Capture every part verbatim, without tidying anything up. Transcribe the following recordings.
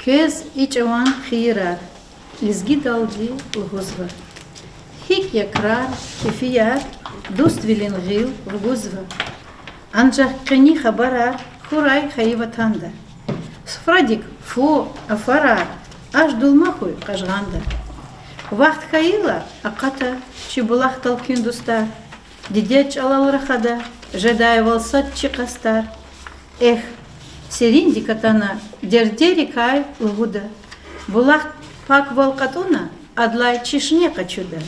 Квез и чӀаван хийирар, лезгидалди лугьузва. ГьикӀ я крар, кефияр, дуствилин гъил вугузва. Анжах къени хабарар хьурай хайи ватанда. Суфрадик фу, афарар, аш дулма хьуй къажгъанда. Вахт хьайила, акъата чи булахдал куьн, дустар. Дидед чӀалал рахада, жедайвал сад чи къастар. Эхь, сериндик атана дердерикай лугьуда. Булах паквал кьатӀуна, адлай чешне къачуда.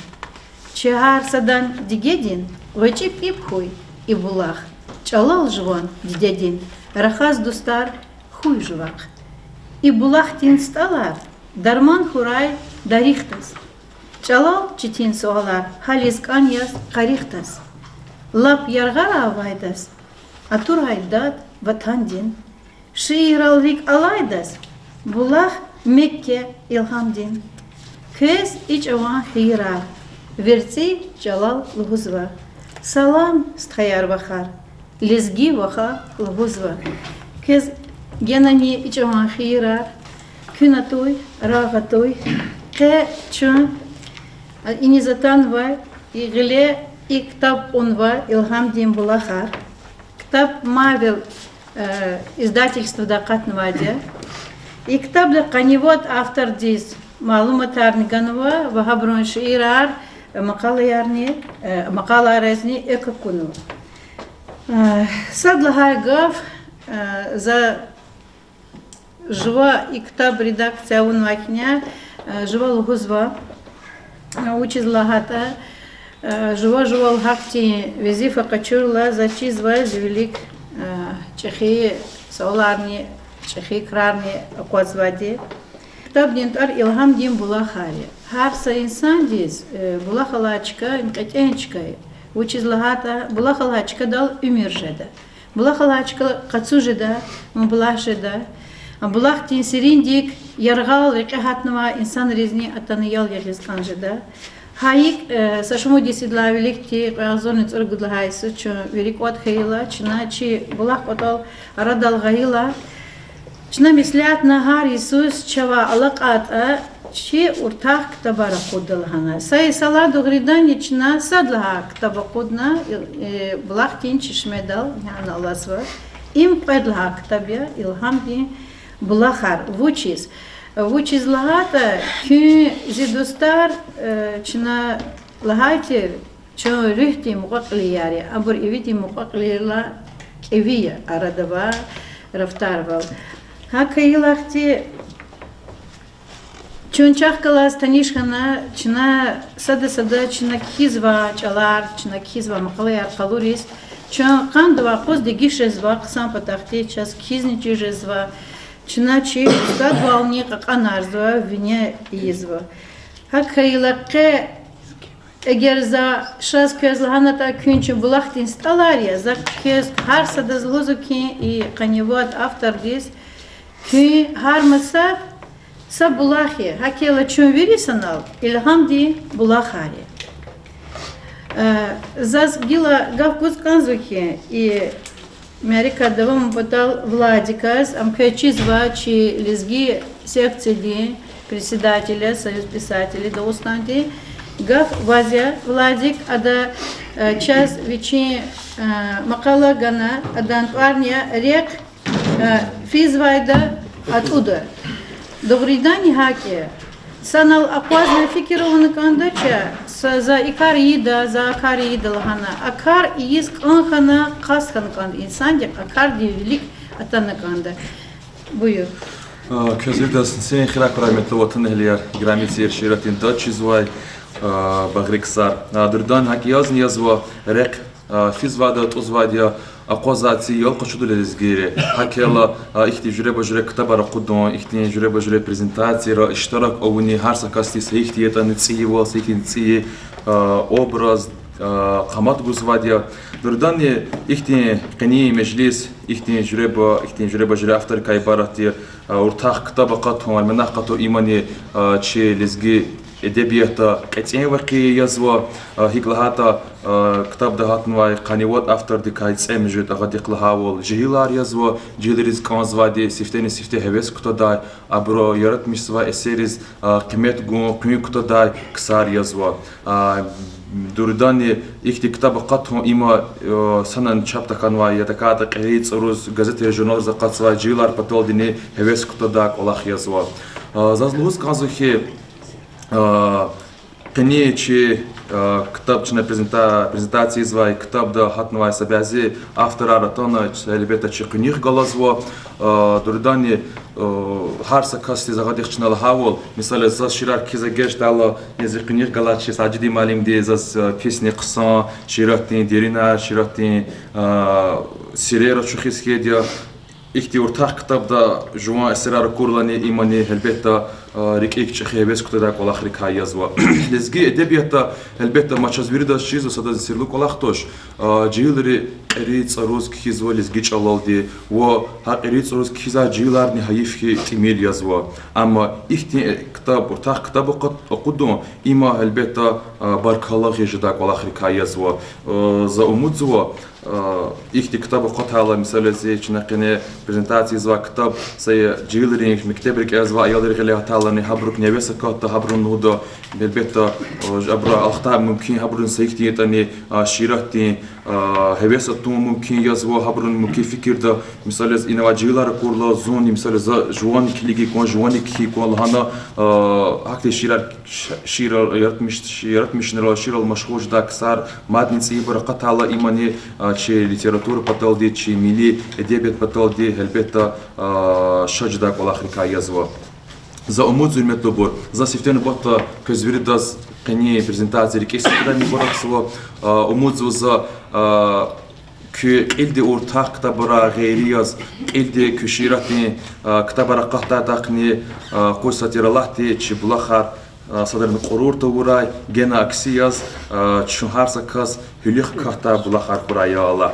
Чи гьар садан дигедин гъвечӀи пӀипӀ хьуй и булах. ЧӀалал жуван дидедин рахаз, дустар, хьуй жувахъ. И булахдин стӀалар дарман хьурай дарихдаз. ЧӀалал четин суалар гьализ кӀан яз къарихдаз. Лап яргъара авайдаз атурай дад ватандин. Шиирал рикӀ алайдаз булах Мекке илгьамдин. Квез и чӀаван хийирар, верцӀи чӀалал лугьузва. Салам, стхаяр-вахар, лезги ваха лугьузва. Квез генани и чӀаван хийирар, куьн атуй, рагъ атуй. Къе чун иниз атанвай, и гъиле и ктаб кьунва, Илгьамдин булахар. Ктаб Мавел издательствода акъатнавайди я. И ктабда къанни вад автордиз малуматарни ганва ва гьабурун шиирар, макъалаярни, макъалайризни экв акунва. Сад лагьай гаф, за жува и ктаб редакция авунвай хьиняй, жува лугьузва, вучиз лагьайтӀа, жува-жувал гьахьтин везифа къачурла, заз чизвай зи вилик чӀехи суаларни, чӀехи крарни акъвазвайди. Ктабдин тӀвар Илгьамдин булахар я. Гьар са инсандиз булах алай чка, им кьетӀен чка я. Вучиз лагьайтӀа булах алай чкадал уьмуьр жеда. Булах алай чка къацу жеда, мублагь жеда. Булахдин сериндик яргъал рекье гьатнавай инсанризни атана ял ягъиз кӀан жеда. Гьа икӀ, са шумуд йисуз идалай виликди, кьве агъзурни цӀуругуд лагьай йисуз чун вири кӀватӀ хьайила, чна чи булах кӀватӀал арадал гъайила, чна меслятна гьар йисуз чавай алакьайтӀа чи уртах ктабар акъудда лагьана. Са йисалай дугъриданни чна сад лагьай ктаб акъудна, булахдин чешмедал, яни алазва. Им кьвед лагьай ктаб я, Илгьамдин булахар. Вучиз? Вучиз лагьайтӀа, куьн, зи дустар, чна лагьай тир, чун руьгьдин мукьва-кьилияр я, абур ивидин мукьва-кьилийрилай кӀеви я, арада ава рафтарвал. ГьакӀ хьайила ахьтин чун чахъ галаз таниш хьана, чна сада-сада чна кхьизвай чӀалар, чна кхьизвай макъалаяр къалуриз, чун къандавай къуз дегиш жезва, хъсан патахъди чаз кхьизни чир жезва, чна чи устадвални кьакьанарзава, вине ийизва. ГьакӀ хьайила къе эгер за шаз квез лагьанатӀа, куьн чун булахдин стӀалар я, за квез гьар садаз лугьузва хьи, и къанни вад автордиз, куьн гьар маса са булах я, гьакӀ хьайила чун вири санал Илгьамдин булахар я. Заз гила гаф гуз кӀанзава хьи, и мярекат давамун патал Владиказ, ам квез чизва, чи лезги секциядин председатель я Союз писателей Дагъустандин, гаф гваз я Владик, ада чаз вичин макъала гана, адан тӀварни я рехъ физвайда атӀуда. Дугъриданни гьакӀ я. Санал акъвазна фикир авуна кӀандач, са, за и кар ийида, за а кар ийида лагьана. А кар ийиз кӀан хьана, къаст хьана кӀанда инсандихъ, а кардин вилик атана кӀанда. Буюр. Квез виридаз син хийирар, гьуьрметлу ватанэгьлияр, играми тир шииратдин дад чизвай багъри ксар. Дугъриданни гьакӀ язни язва, рехъ физвайда тӀузвайди я, акъвазай цӀийи ял къачуда лезгийри. ГьакӀ хьайила ихьтин жуьреба-жуьре ктабар акъудун, ихьтин жуьреба-жуьре презентацияра иштирак авуни, гьар са касдиз са ихьтин ятӀани цӀийивал, са ихьтин цӀийи образ, къамат гузвайди я. Дугъриданни ихьтин къенин межлис, ихьтин жуьреба, ихьтин жуьреба-жуьре авторрикай ибарат тир уртах ктаб акъатун, альманах къатун имани чи лезги эдебиятда кьетӀен вакъиа язва, гьикӀ лагьайтӀа, ктабда гьатнавай къанни вад автордикай цӀемуьжуьд, агъадихъ лагьайвал, жегьилар язва, жегьилриз кӀанзавайди сифтени-сифте гьевес кутадай, абуру яратмишзавай эсерриз къимет гун, къуьн кутадай ксар язва. Дугъриданни, ихьтин ктаб акъатун, има санани чап тахьанвай, я тахьайтӀа кьилин цӀуруз газетриз, журналриз акъатзавай жегьилар паталдини гьевес кутадай кӀвалах язва. Заз лугьуз кӀанзава хьи, къенин чи ктаб, чна презента-, презентация ийизвай ктабда гьатнавай са бязи авторар атана, гьелбетда, чи къуьнихъ галазва. Дугъриданни, гьар са касдиз, агъадихъ чна лагьайвал, мисал яз, заз шиирар кхьиз эгечӀдайла, зи къуьнихъ галай чи Сажидин муаллимди заз писни хъсан шииратдин деринар, шииратдин сирер ачухиз хьайиди я. Ихьтин уртах ктабда жуван эсерар акурлани, имани, гьелбетда, рикӀик чӀехи гьевес кутадай кӀвалахрикай язва. Лезги эдебиятда, гьелбетда, ма чаз виридаз чизва, садаз серилу кӀвалах туш, жегьилри кьилин цӀуруз кхьизва лезги чӀалалди ва гьа кьилин цӀуруз кхьизвай жегьиларни гьайиф хьи тӀимил язва. Амма ихьтин ктаб, уртах ктаб акъу-, акъудун, има, гьелбетда, баркалла гъиз жедай кӀвалахрикай язва. За умудзава, ихьтин ктаб акъатайла, мисал яз, чна къене презентация ийизвай ктаб, са жегьилрин, мектеб рикӀязвай аялрин гъиле гьатайлани, гьабурукай гьевес акатда, гьабурун лугьуда, гьелбетда, абуру алахъдай мумкин, гьабурун са ихьтин ятӀани шииратдин гьевес атун мумкин язва, гьабурун мумкин фикирда, мисал яз, инавай жегьилар акурла, зунни, мисал яз, за жуван килигин кван, жуван кхьин кван лагьана, гьахьтин шиирар, шиирар яратмиш-, яратмишунрал, шиирал машгъул жедай ксар мадни цӀийибур акъатайла, имани чи литература паталди, чи милли эдебият паталди, гьелбетда, шад жедай кӀвалахрикай язва. За умудзава, гьуьрметлубур, за сифте нубатда квез виридаз къенин презентация рикӀиз фикирдай мубаракзава. Умудзава за, куь кьилди уртах ктабрикай гъейри яз, кьилди куь шииратдин ктабар акъатдайдахъни, къуй сатир Аллагьди, чи булахар садрани кьуру тавурай, гена акси яз, чун гьар са кас гьуьлуьхъ катдай булахар хьурай, я Аллагь.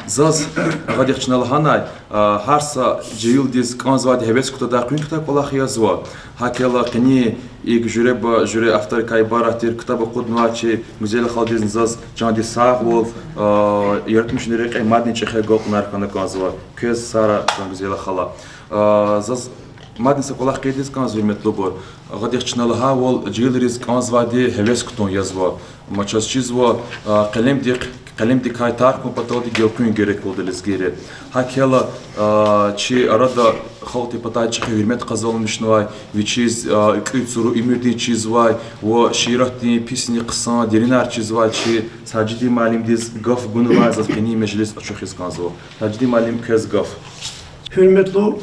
Заз, агъадихъ чна лагьанай, гьар са жегьилдиз кӀанзавайди гьевес кутадай, къуьн кутадай кӀвалах язва. ГьакӀ хьайила къенин икӀ жуьреба-жуьре авторрикай ибарат тир ктаб акъуднавай чи Гуьзела халадизни заз чандин сагъвал, яратмишунрин рекье мадни чӀехи агалкьунар хьана кӀанзава. Квез сагърай, чан Гуьзела хала. Заз мадни са кӀвалах къейдиз кӀанзава, гьуьрметлубур. Агъадихъ чна лагьайвал, жегьилриз кӀанзавайди гьевес кутун язва. Ма чаз чизва, къелемдихъ, къелемдикай тархун паталди гелкъуьн герек лугьуда лезгийри. ГьакӀ хьайила, чи арада халкьдин патай чӀехи гьуьрмет къазанмишнавай, вичиз кӀуьд цуру уьмуьрдин чизвай ва шииратдин писни хъсан деринар чизвай чи Сажидин муаллимдиз гаф гунвай заз къенин межлис ачухиз кӀанзава. Сажидин муаллим, квез гаф. Гьуьрметлу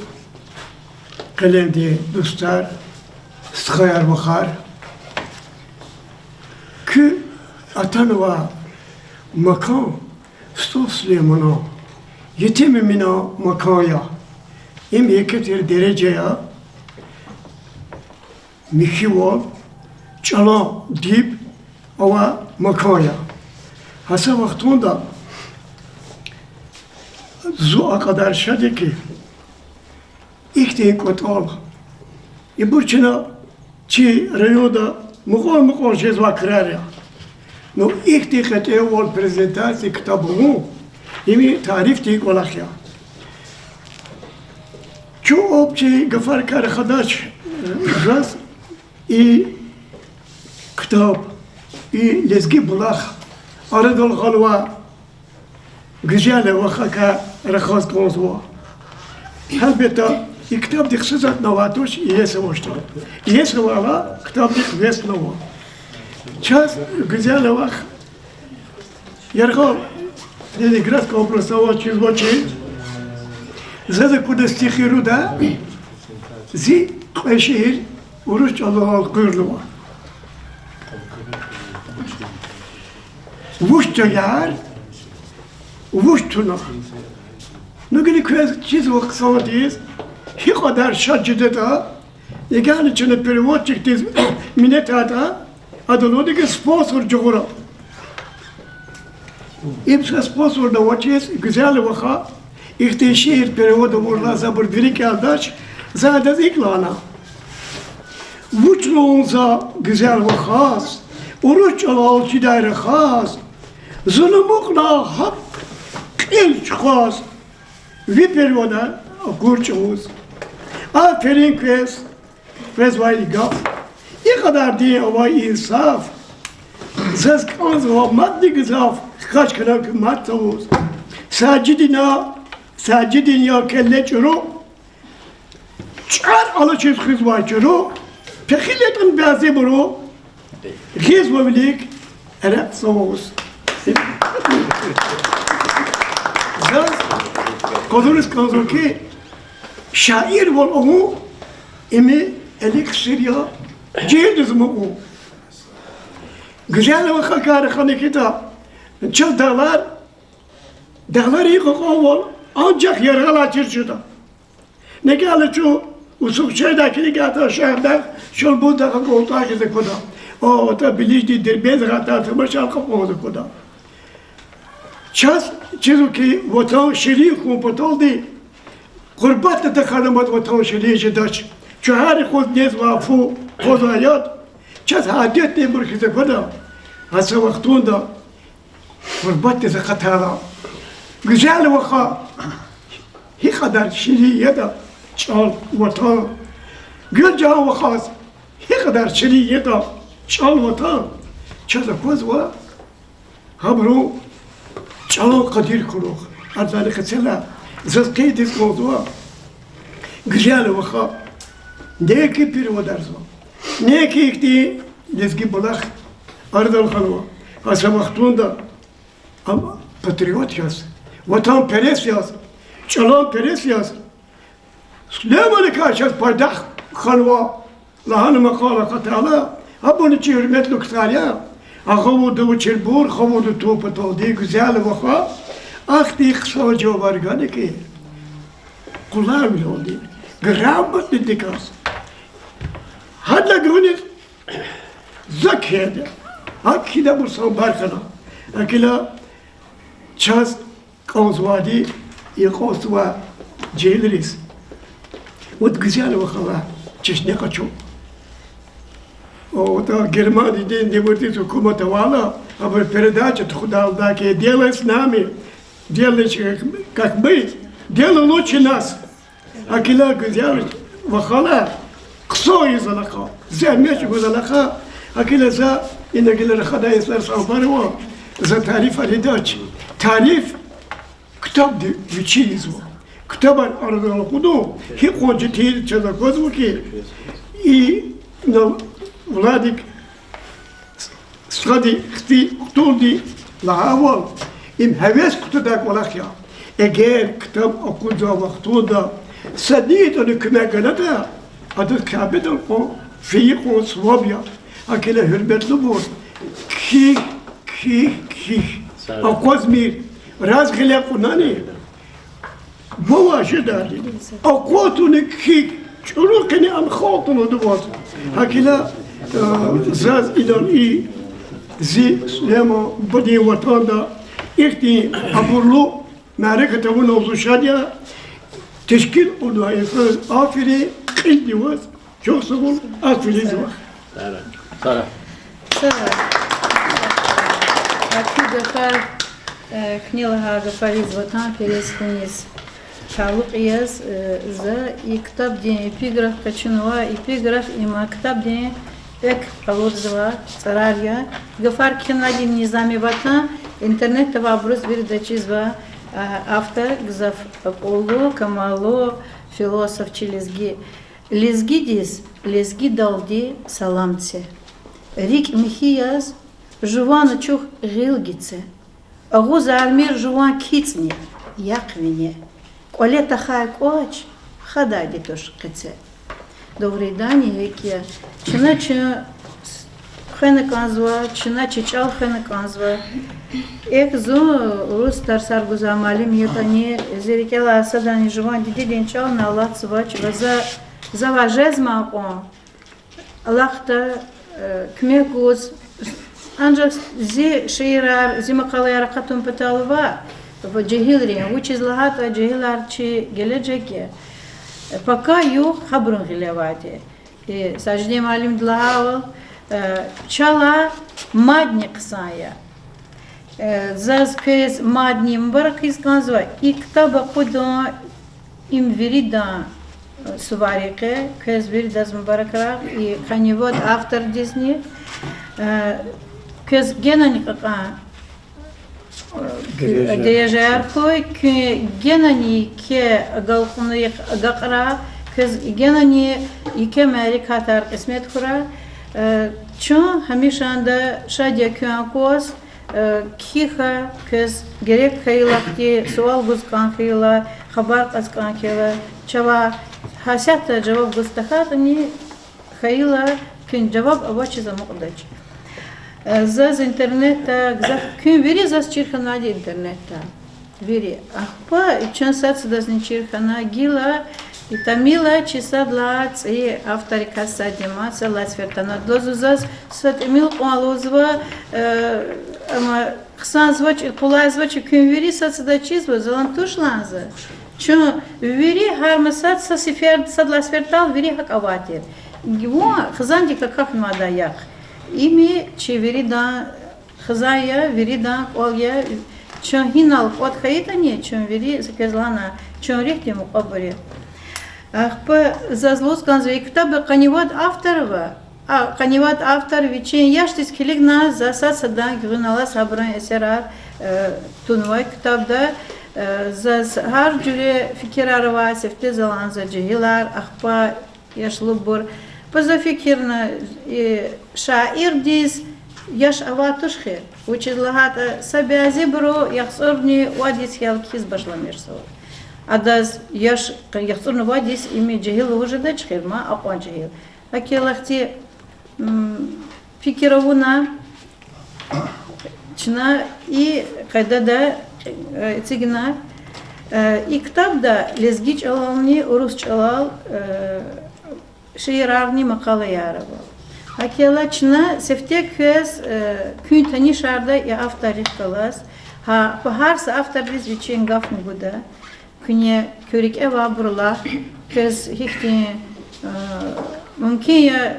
къелемдин дустар, стхаяр-вахар, куь атанвай макан СтӀал Сулейманан, Етим Эминан макан я. Им еке тир дережа я, михьивал, чӀалан диб авай макан я. Гьа са вахтунда зун а кьадар шад я хьи, ихьтин кӀватӀал. Ибур чна чи районда мукьвал-мукьвал жезвай крар я. Ну, ихьтин кьетӀенвал, презентация ктаб гун, им тарифдин кӀвалах я. Чун общий гафарикай рахадач, заз и ктаб, и Лезги булах, арадал гъанвай Гуьзела вахакай рахаз кӀанзава. Гьелбетда, и ктабдихъ сад затӀ авай туш, иеси авачтӀа. Иеси авайла ктабдихъ вес ава. Чаз Гуьзела вах яргъал Ленинградская областьда аваз чизвачир. Заз акуна стихи руда, зи кьве шиир урус чӀалал элкъуьрнава. Вуч таяр, вуч туна. Ну, гила квез чизва хъсандиз, гьикьвадар шад жедатӀа, эгер чна переводчикдиз минетайтӀа, ада лугьуда хьи, спонсор жагъура. Им са спонсорни авачиз Гуьзела ваха ихьтин шиир перевод авурла, за абур вири кӀелдач, за адаз икӀ лагьана: Вуч лугьун за гуьзел вахаз, урус чӀалал чидай рахаз, зун амукьна гьакӀ кьил чухваз, ви переводар акур чӀавуз. Аферин квез, квез авай и гаф, и кьадар дин авай инсаф, заз кӀанзава мадни гзаф, хкаж хьана куьмек тавуз. Сажидина, Сажидин я келле чӀуру, чӀар алачиз хуьзвай чуру, пехил ятӀани бязибуру, гъизва вилик эрекь цавуз. Заз къалуриз кӀанзава хьи, шаирвал авун, им элик сир я, жегьилдиз амукьун. Гуьзел вахакай рахана хьайитӀа, чаз дагълар, дагъларин кьакьанвал анжах яргъалай чир жеда. НекӀелни чун Усухчейдай килигайтӀа, Шагьдагъ, Шалбуз дагъ акӀалтӀай хьиз аквада. О, атӀа Билиждин Дербент гъатар тамашайла кьакьанваз аквада. Чаз чизва хьи, ватан ширин хьун паталди, гъурбатда тахьана мад ватан ширин жедач. Чун гьар юкъуз незвай фу къвазвай яд, чаз гьа адетдинбур хьиз аквада, гьа са вахтунда гъурбатдиз акъатайла. Гуьзел ваха, гьикьадар ширин ятӀа чӀал, ватан. Гуьлжан вахаз, гьикьадар ширин ятӀа чӀал, ватан. Чаз аквазва гьабурун чӀалан къадир хьурухъ. Арзани къецела, заз къейдиз кӀанзава, гуьзел ваха, неки переводарзава, неки ихьтин лезги булах арадал хьанва. Гьа са вахтунда ам патриот яз, ватанперес яз, чӀаланперес яз Сулейманикай чаз пайдах хьанва, лагьана макъала акъатайла. Абурни чи гьуьрметлу ксар я, агъавурда авачирбур гъавурда тун паталди гуьзел ваха, ахьтин хъсан жавабар гана хьи, къулайвилелди, грамотныйдаказ. Гьадалай гуьгъуьниз за кхьейди, гьакӀ хьайибур санбар хьана. Акила чаз кӀанзавайди, и кӀанзавай жегьилриз, вот гуьзел вахалай чешне къачу. О, вот, а, Германиядин демократический гьукумат авайла, абуру передача тухудайла, дело с нами, дело как быть, дело лучше нас. Акила гуьзел вахалай хъсан ийиз алахъа, зегьмет чӀугваз алахъа. Акила за ина гила рахадай йисар санбар ава, за тарифар ийидач. Тариф ктабди вичи ийизва. Ктабар арадал акъудун гьикьван четин я чаз аквазва хьи, и на Владик стхади хци кутунди лагьайвал, им гьевес кутадай кӀвалах я. Эгер ктаб акъудзавай вахтунда садни ятӀани куьмек ганатӀа, адаз Кябедал кьван фейи кьван суваб я. Акила, гьуьрметлубур, кхьихь, кхьихь, кхьихь. Аквазмир, раз гъиле кьунани, вавай жедайди. Акъатуни кхьихь, чӀуру къене ам халкьдал лугьудайвал. Акила, э, заз инал и зи Сулейман бубадин ватанда ихьтин абурлу мярекат авунал зун шад я. Тешкил авунвай инсанриз аферин, кьилди аваз чухсагъул, аферин зава. Сара. Сара. Гьа куь гафар, э, куьне лагьай гафариз, ватанперес хьуниз талукь яз, э, за и ктабдин эпиграф къачунва, эпиграф им а ктабдин экв къалурзавай цӀарар я. Гафар кхьенвайди Низами Ватан, интернетда авайбуруз вирида чизва, а, автор гзаф акьуллу, камаллу философ чи лезги. Лезгидиз лезгидалди салам це. РикӀ михьи яз, жуван ачух гъил гице. Агъуз армир жуван кицӀни, яхъ вине. КӀвале тахай кӀвач хадайди туш къеце. Дугъриданни гьикӀ я, чна чи с-, хвена кӀанзава, чна чи чӀал хвена кӀанзава. Экв зун урус тарсар гузвай муаллим ятӀани, зи рикӀелай садани жуван дидедин чӀални алатзавач ва за, завай жезмай кьван алахъда, э, куьмек гуз, анжах зи шиирар, зи макъалаяр акъатун патал ваъ, ва жегьилрин, вучиз лагьайтӀа жегьилар чи гележег я. Пака югъ гьабурун гъиле авайди. Сажидин муаллимди лагьайвал, чалай мадни хъсан я. Заз квез мадни мубарак ийиз кӀанзава, и ктаб акъудан им виридан суварин къе, квез виридаз мубаракрах, и къанни вад автордизни. Квез генани кьакьан дережаяр хьуй, куьн генани еке агалкьунрихъ агакьрай, квез генани еке мярекатар кьисмет хьурай. Чун гьамишанда шад я куьн акваз, кхьихь, квез герек хьайила, ахьтин суал гуз кӀан хьайила, хабар кьаз кӀан хьайила, чавай гьасятда жаваб гуз тахьайтӀани, хьайила, куьн жаваб авачиз амукьдач. Заз интернетда гзаф, куьн вири заз чир хьанвайди интернетда. Вири. Ахпа чун сад-садазни чир хьана, гила, и тамила чи сад лагьай цӀийи авторрикай сад я ман, сад лагьай сеферда танвайди лугьузва заз, са тӀимил кьван лугьузва, амма хъсанзавач, къулайзавач, куьн вири сад-садаз чизва, залан туш лагьана за. Чун вири гьар маса са сефер, сад лагьай сефердал вири гьакӀ авай тир. Вун хизандик акахьнавайди я яхъ. Им чи виридан хизан я, виридан кӀвал я. Чун гьинал кӀватӀ хьайитӀани, чун вири, за квез лагьана, чун руьгьдин мукьвабур я. Ахпа заз лугьуз кӀанзава, и ктабда къанни вад автор ава, а, къанни вад автор вичин яшдиз килигна, за сад-садан гуьгъуьналлаз гьабурун эсерар тунвай ктабда. Заз гьар жуьре фикирар ава, сифте залан за жегьилар, ахпа яшлубур. Па за фикирна, шаирдиз яш авай туш хьи, вучиз лагьайтӀа са бязибуру яхцӀурни вад йис хьайила кхьиз башламишзава. Адаз яш, яхцӀурни вад йис, им жегьил лугьуз жедач хьи, ма акьван жегьил. ГьакӀ хьайила ахьтин фикир авуна, чна и къайдада эцигна, и ктабда лезги чӀалални урус чӀалал шиирарни макъалаяр ава. ГьакӀ хьайила чна сифте квез, куьн танишарда и авторрихъ галаз, гьа, гьар са автордиз вичин гафни гуда. Куьне куь рикӀе авайбурулай квез гьихьтин мумкин я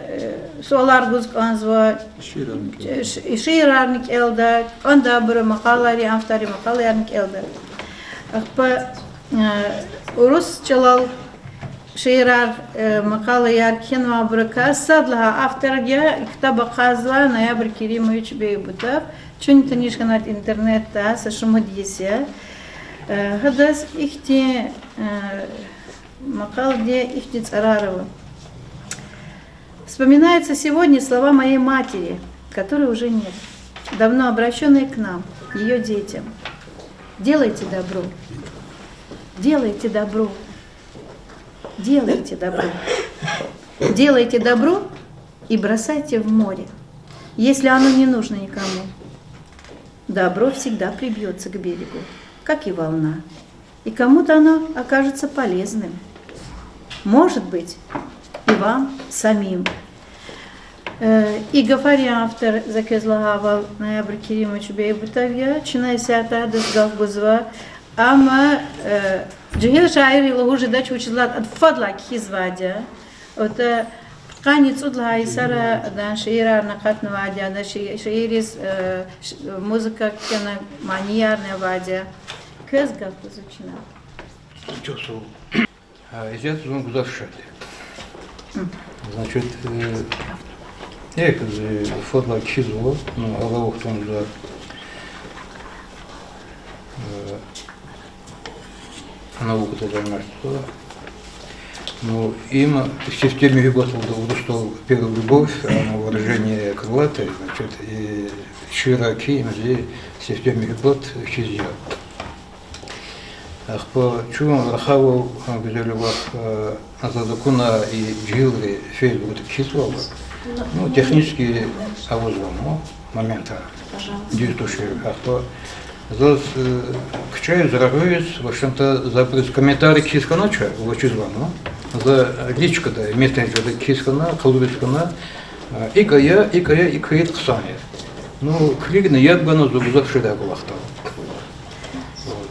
суалар гуз кӀанзава, шиирарни кӀелда, кӀандайбуру макъалайрин, авторрин макъалаярни кӀелда. Ахпа урус чӀалал шиирар, макъалаяр кхьенвайбурукай сад лагьай автор я, ктаб ахъайзавай Ноябрь Керимович Бейбутов. Чун таниш хьанвайди интернетда са шумуд йис я. Гьадаз ихьтин макъалади ихьтин цӀарар ава. Вспоминаются сегодня слова моей матери, которой уже нет, давно обращённые к нам, её детям. Делайте добро. Делайте добро. Делайте добро. Делайте добро и бросайте в море, если оно не нужно никому. Добро всегда прибьётся к берегу, как и волна. И кому-то оно окажется полезным. Может быть, и вам самим. И гафарин автор, за квез лагьайвал, Ноябрь Керимович Бейбутов я, чна исятда адаз гаф гузва. Амма жегьил шаир лугьуз жедач, вучиз лагьайтӀа ада фадлай кхьизвайди я. АтӀа пудкъанни цӀуд лагьай йисара адан шиирарни акъатнавайди я, адан ши-, шиириз, музыка кхьена, маниярни авайди я. Квез гаф гузва чна. Чухсагъул. Изят зун гзаф шад я. Значит, э, э, квез фадлай кхьизва, ну, гьа вахтунда, э, наукада заниматься. Ну, им сифте муьгьуьббат лугьуда, урусдал первая любовь, а, выражение крылатое, значит, и шиирар кхьин им зи сифте муьгьуьббат хьиз я. Ахпа чун рахайвал, а, гуьзел вах, а, заз акуна и жегьилри Фейсбукда кхьизвайвал. Ну, технически авазва ма моментар. Дуьз тушир. Ахпа заз, э, кичӀеиз, рагъуьиз, в общем-то, за абуруз комментарий кхьиз хьанач, вучиз лагьайтӀа за личкада, мессенджерда кхьиз хьана, къалуриз хьана, э, икӀ ая, икӀ ая, икӀ хьайитӀа хъсан я. Ну, килигна, яб гана зун гзаф ширяй кӀвалахдал.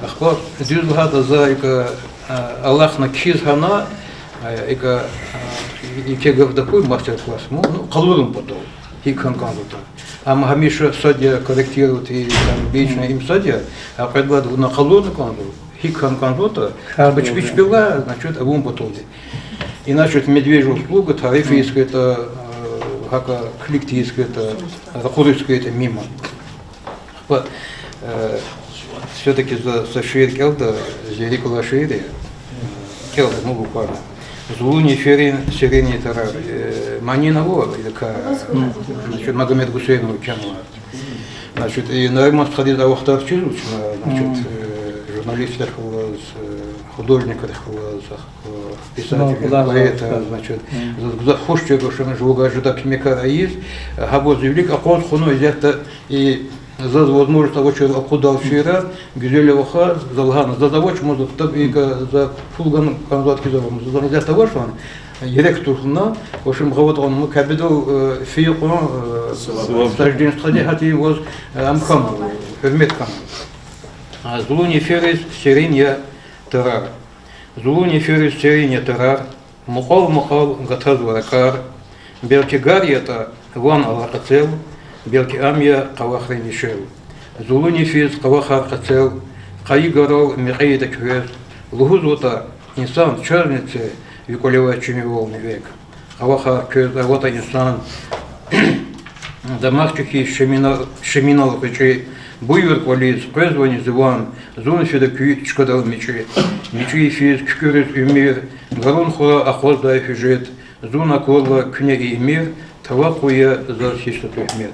Ахпа дуьз лагьайтӀа за икӀ, а, алахъна кхьиз хьана, а, икӀ, а, Ике гаф тахьуй, мастер-класс, ну, ну, къалурун патал, гьикӀ хьана кӀанзаватӀа. Амма гьамиша сад я корректировать, и, там, лично им сад я, а кьвед лагьайди вуна къалурна кӀанзава, гьикӀ хьана кӀанзаватӀа, пич-пичбелай, значит, авун паталди. Иначе медвежья услуга, тариф ийиз хьайитӀа, э, гьакӀа клик тийиз хьайитӀа, ракъуриз хьайитӀа мимо. Ахпа, э, все-таки за са шиир кӀелда, зи рикӀ алай шиир я, э, кӀелда, ну, буквально. Зулуни ферин, серин я тарар, э, манина ва, или ка-, значит, Магомед Гусейнов кемла. Значит, и Нариман стхадиз а вахтар чизва чна, значит, э, журналистрихъ галаз, э, художникрихъ галаз, э, писателрихъ, поэтар, значит, заз гзаф хуш жеда, шуна жувагай жеда куьмекар ийиз, гьабур зи вилик акъваз хьунва, исятда и заз возможность авачир акъуддайвал шиирар, гуьзел я ваха, за лагьана, заз авач, мад за ктаб, икӀ за пул гана кӀанзавайди хьиз ава, за исятда авач лагьана, ерекдуз хьана, в общем, гъаватӀа гъанва, капидал, э, фейи кьван, э, Сажидин стхади, гьатта ваз, э, ам хьана, гьуьрмет хьана. А, зулуни фериз серин я тарар. Зулуни фериз серин я тарар, мукьвал-мукьвал гатазва ракӀар, белки гар ятӀа ван алай къецел, белки ам я къавахрин дишегьли. Зулуни физ къавахар къецел, къайи гарал мекьи ийида квез, лугьузватӀа, инсан, чазни це, ви кӀвале авай чимивални век. Къавахар квез аватӀа, инсан, дамах чӀехи шемина-, шеминал гъвечӀи, буюр кӀвализ, къвезвани зи ван, зун фида куь чкадал мичӀи. МичӀи йифиз куькӀуьриз уьмуьр, гарун хура акъваздай гьуьжет, зун акурла куьне и уьмуьр, тавакъу я заз гьич са туьгьмет.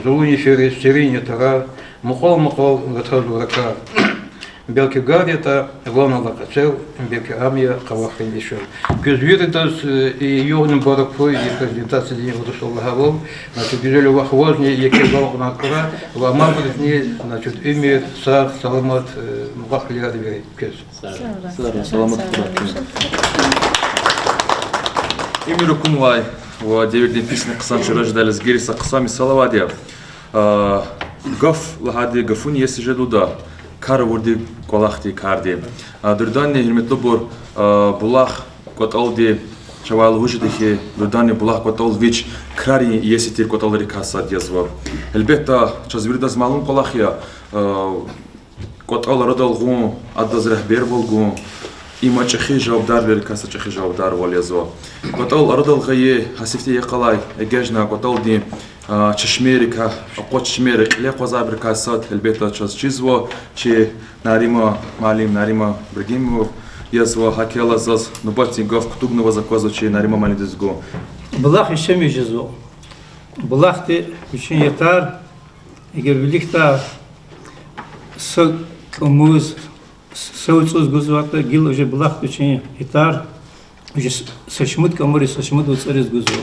Зулуни фериз серин я тарар, мукьвал-мукьвал гатазва ракӀар. Белки гар ятӀа ван алай къецел, белки ам я къавахрин дишегьли. Квез виридаз, э, и югъни мубарак хьуй, и презентациядин урусдалди лагьайвал. Значит, гуьзел я вах, вазни еке галкӀунар кьурай ва амайбурузни, значит, уьмуьр, сагъ, саламат, э, мукьвал-хъилер вири квез. Саламат хьурай. Уьмуьр акунвай ва девирдин писни хъсан чара жедай лезгийриз са хъсан мисал авайди я. А, гаф лагьайди гафуни иеси жедалда, кар авурди кӀвалахди, карди. А, дугъриданни, гьуьрметлубур, а, булах кӀватӀалди чавай лугьуз жеда хьи, дугъриданни булах кӀватӀал вич крарин иеси тир кӀватӀалрикай сад язва. Гьелбетда, чаз виридаз малум кӀвалах я, а, кӀватӀал арадал гъун, адаз регьбервал гун, им чӀехи жавабдарвилерикай са чӀехи жавабдарвал язва. КӀватӀал арадал гъайи гьа сифте йикъалай эгечӀна кӀватӀалдин, а, чешмейрикай, акъваз чешмейрин кьиле акъвазайбурукай сад, гьелбетда, чаз чизва, чи Нариман муаллим, Нариман Ибрагьимов язва. ГьакӀ хьайила заз нубатдин гаф кутугнаваз аквазва чи Нариман муаллимдиз гун. Булах яшамиш жезва. Булахди вичин ятар, эгер виликдай са кӀамуз, са вацӀуз гузватӀа, гила уже булахди вичин ятар уже са шумуд кӀамариз, са шумуд вацӀариз гузва.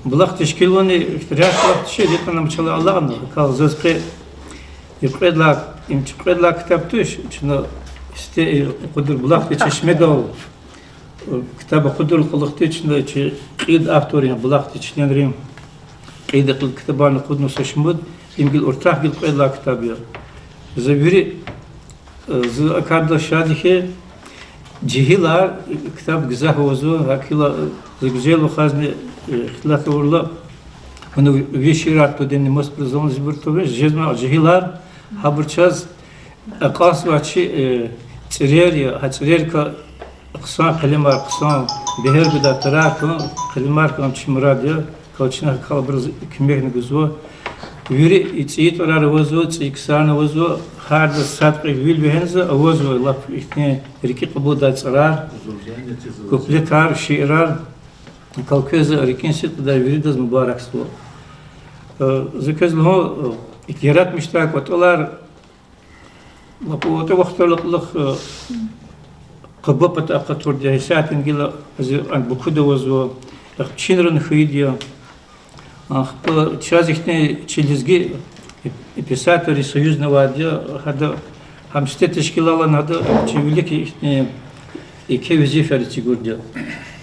Булах тешкилунин ихтирар кьван чи ятӀани ам чалай алакьна, кал заз къе и кьвед лагьай, им чи кьвед лагьай ктаб туш, чна сифте и къудр булахдин чешмедал ктаб акъудун кьулухъди чна чи кьилди авторрин, булахдин членрин кьилди кьил ктабарни акъудна са шумуд, им гила уртах гила кьвед лагьай ктаб я. За вири, э, за а кардал шад я хьи, жегьилар ктаб гзаф авазва, гьакӀ хьайила, э, за гуьзел вахазни, э, ихтилат авурла, вуна ви шиирар тунвайни масабуруз залан зибур тавуна жезмай жегьилар, гьабур чаз акьалтзавай чи, э, цӀирер я, гьа цӀирерикай хъсан къелемар, хъсан бегьер гудай тарар хьун, къелемар хьун чи мурад я, кал чна калбуруз куьмекни гузва. Вири и цӀийи тӀварар авазва, цӀийи ксарни авазва, гьардаз сад-кьвед вил вегьена за авазва, лап ихьтин рикӀи кьабулдай цӀарар, куплетар, шиирар, кал квез за рикӀин сидкьидай виридаз мубаракзава. Э, за квез лугьун, э, икӀ яратмишдай кӀватӀалар, лап атӀа вахтара кьулухъ, э, къаба пата акъатурди я, исятда гила зи ан Бакуда авазва, э, чинра хьайиди я. Ахпа чаз ихьтин чи лезги писателрин союзни авайди я, гьада гьам сифте тешкилайла, гьада чи вилик ихьтин еке везифаяр эцигурди я.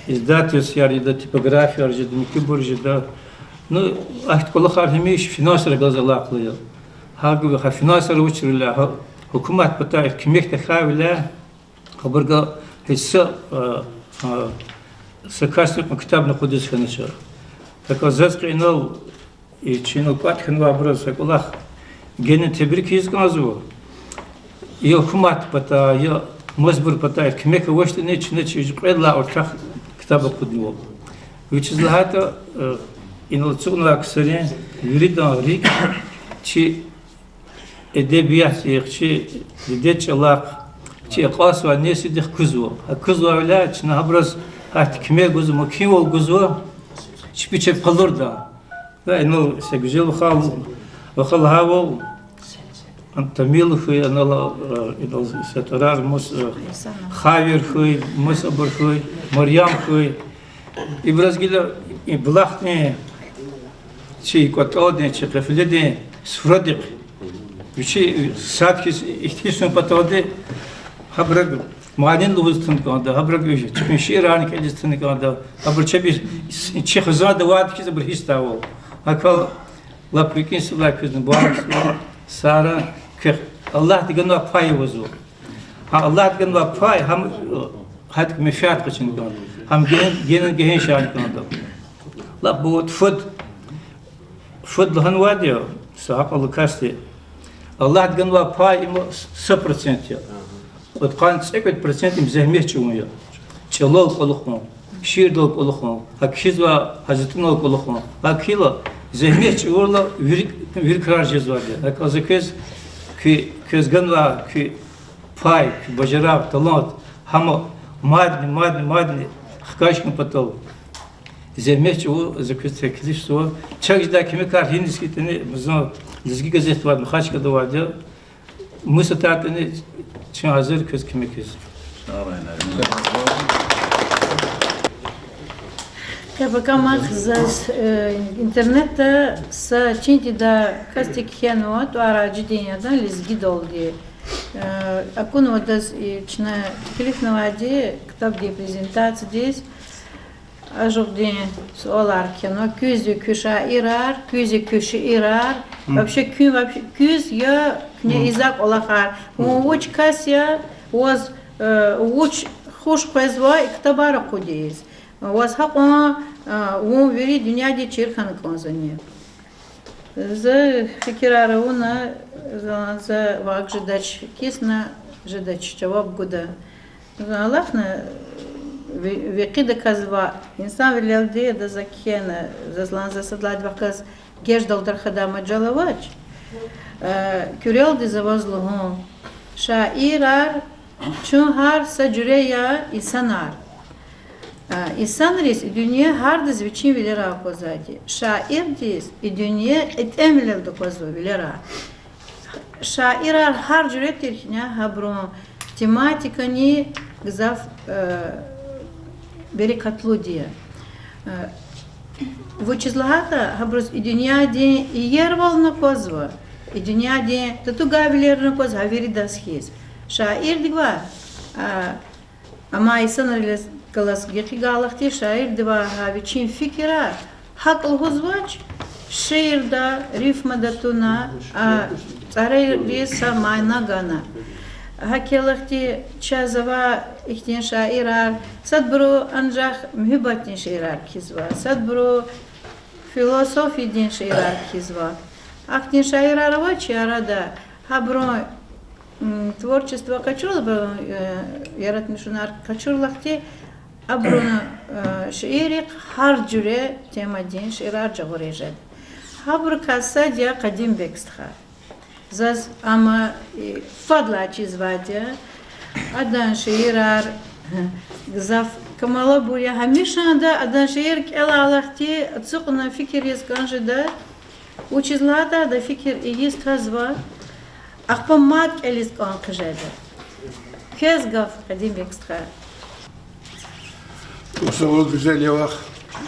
Издательствояр жеда, типографияр жеда, муькуьбур жеда. Ну, ахьтин кӀвалахар гьамиша финансрихъ галаз алакъалу я. Гьа гьа финансар авачирвиляй, гьа гьукуматдин патай куьмек тахьайвиляй, абуруз гьич са, а, а, Са касдин кьван ктабни акъудиз хьанач. ТахьайтӀа заз кьве инал, и чи инал кӀватӀ хьанвайбуруз са кӀвалах генани тебрик ийиз кӀанзава. Я гьукуматдин патай, я масабурун патай куьмек авачтӀани, чна чи кьвед лагьай уртах ктаб акъуднава. Вучиз лагьайтӀа, э, инал ацукьнавай ксарин виридан рикӀ чи эдебиятдихъ, чи дидед чӀалахъ, чи акьалтзавай несилдихъ кузва. Гьа кузвайвиляй чна гьабуруз гьахьтин куьмек гузва, мумкинвал гузва, чпи чеб къалурдай. Ва инал са гуьзел вахал, ваха лагьайвал, Тамил хьуй, анал, э, инал са тӀварар мус, э, Хайвер хьуй, мус абур хьуй, Марьям хьуй. Ибуруз гила и булахдин, чи кӀватӀалдин, чи къафиладин суфрадихъ вичи сад хьиз ихтилатун паталди гьабурук мани лугьуз туна кӀанда, гьабурук чпин шиирарни кӀелиз туна кӀанда, абуру чеб чи хизанда авайди хьиз абуру гьисс ийидайвал. ГьакӀ хьайила лап рикӀин сад лагьай квез мубаракзава, сара квехъ Аллагьди ганвай пай авазва. Гьа Аллагьди ганвай пай, гьам, э, гьадак менфят къачуна кӀанда, гьам гьа-, гьа гьа шейэр кӀанда. Лап бу фад, фад лагьанвайди я са гьакьван касди: Аллагьди ганвай пай им са процент я. Кьудкъанни цӀекӀуьд процент им зегьмет чӀугун я. ЧӀалал кӀвалахун, шиирдал кӀвалахун, гьакӀ хьайила гьазатунал кӀвалахун. ГьакӀ хьайила зегьмет чӀугурла вири, вири крар жезвайди я. ГьакӀ хьайила за квез, куь, квез ганвай куь пай, куь бажарагъ, талант, гьам мадни, мадни, мадни хкаж хьун патал зегьмет чӀугур за квез теклифзава. Чак жедай куьмекар гьиниз хьайитӀани, зун Лезги газетдивайди, Махачкъаладивайди я. Мус атайтӀани, чун гьазур я квез куьмекиз. Къе пакамахъ заз, э, интернетда са чин тийидай касди кхьенва, тӀвар Гьажидин адан, лезгидалди. Э, акунва адаз, и чна теклифнавайди ктабдин презентациядиз. Ажугъдин суалар кхьенва: куьз я куь шаирар, куьз я куь шиирар, вообще куьн, вообще куьз я куьне ийизвай кӀвалахар, вун вуч кас я, ваз, э, вуч хуш къвезва и ктабар акъудиз, ваз гьакьван, э, вун вири дуьньядиз чир хьана кӀанзавани? За фикирар авуна, за, за вак жедач, кисна жедач жаваб гуда. За алахъна, ви-, векъидаказ ва инсанвилелди ада за кхьена, заз лагьана, за сад лагьайди вахгаз геждалди рахадай мажал авач. Э, куьрелди за ваз лугьун: шаирар чун гьар са жуьре я инсанар. Э, инсанриз и дуьнья гьардаз вичин вилерай аквазвайди, шаирдиз и дуьнья кьетӀенвилелди аквазва вилерай. Шаирар гьар жуьре тир хьина, гьабурун тематикани гзаф, э, берекатлуди я. Э, вучиз лагьайтӀа гьабуруз и дуьньядин иервални аквазва, и дуьньядин татугайвилерни аквазва, гьа виридаз хьиз. Шаирдивай, а, амай инсанрилиз галаз гекъигайла хьтин, шаирдивай гьа вичин фикирар гьакӀ лугьузвач, шиирда, рифмада туна, а цӀарайриз са мана гана. ГьакӀ хьайила хьтин, чаз ава ихьтин шаирар, садбуру анжах муьгьуьббатдин шиирар кхьизва, садбуру философиядин шиирар кхьизва. Ахьтин шаирар ава чи арада, гьабурун, м, творчество къачурла, э, яратмишунар къачурла хьтин, абурун, э, шииррихъ гьар жуьре темадин шиирар жагъурай жеда. Гьабурукай сад я Къадимбек стха. Заз ам, э, фадлай чизвайди я. Адан шиирар гзаф камалайбур я. Гьамишанда адан шиир кӀелайла хьтин, ацукьна фикир ийиз кӀан жеда. Вучиз лагьайтӀа ада фикир ийиз тазва, ахпа мад кӀелиз кӀан хъижеда. Квез гаф, Къадимбек стха. Сагъул, гуьзел я вахт.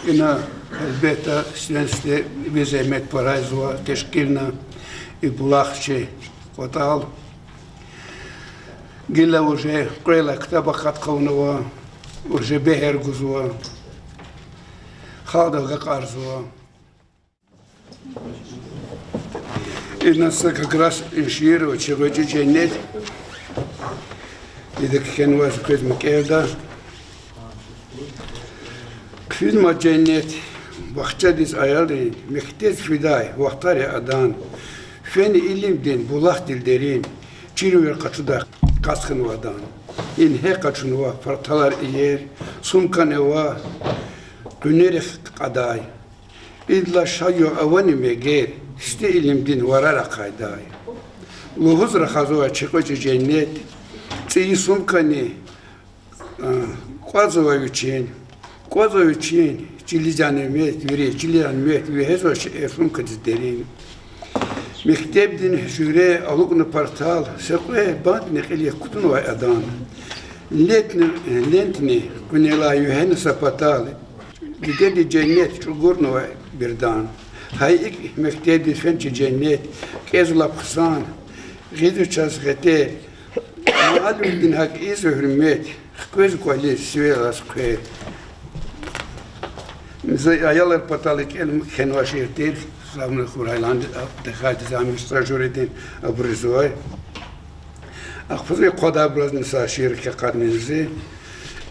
Ина, гьелбетда, стенсди ви зегьмет пара ийизва тешкилна и булах чи кӀватӀал. Гила уже кьвед лагьай ктаб акъат хъувунва, уже бегьер гузва, халкьдал агакьарзава. Ина са как раз и шиир ава, чи гъвечӀи женнет. Ида кхьенвай, за квез мукьверда. Хъфизма женнет бахчадиз аялрин, мектеб фидай вахтар я адан. Фена илимдин булахдал дерин, чирвилер къачудай къаст хьанва адан. Ингье къачунва парталар иер, сумкани ава къуьнерихъ кьадай. Идалай шад югъ авани мегер, сифте илимдин варар ахъайдай. Лугьуз рахазва чи кьве чи женнет, цӀийи сумкани, а, кӀватӀзава вичин, кӀватӀзава вичин чилизан немет, вири чилизан немет вегьезва чи э сумкадиз дерин. Мектебдин жуьре алукӀна партал, са кьве бантни кьилихъ кутунвай адан. Лентни, лентни къуьнелай вегьена са патал, дидеди женнет чӀугурнавай бирдан. Гьа икӀ мектебдиз фена чи женнет, кӀезва лап хъсан, гъизва чаз гъетер. Муаллимдин гьакӀ ийизва гьуьрмет, хквезва кӀвализ сивер алаз хъвер. За аялар патал кӀел-, кхьенвай шиир тир, Замир Хурайлан, а, тахьайтӀа Замир са жуьредин абур жезвай. Ахпа за квадарбуруз са шиир кӀелзава зи.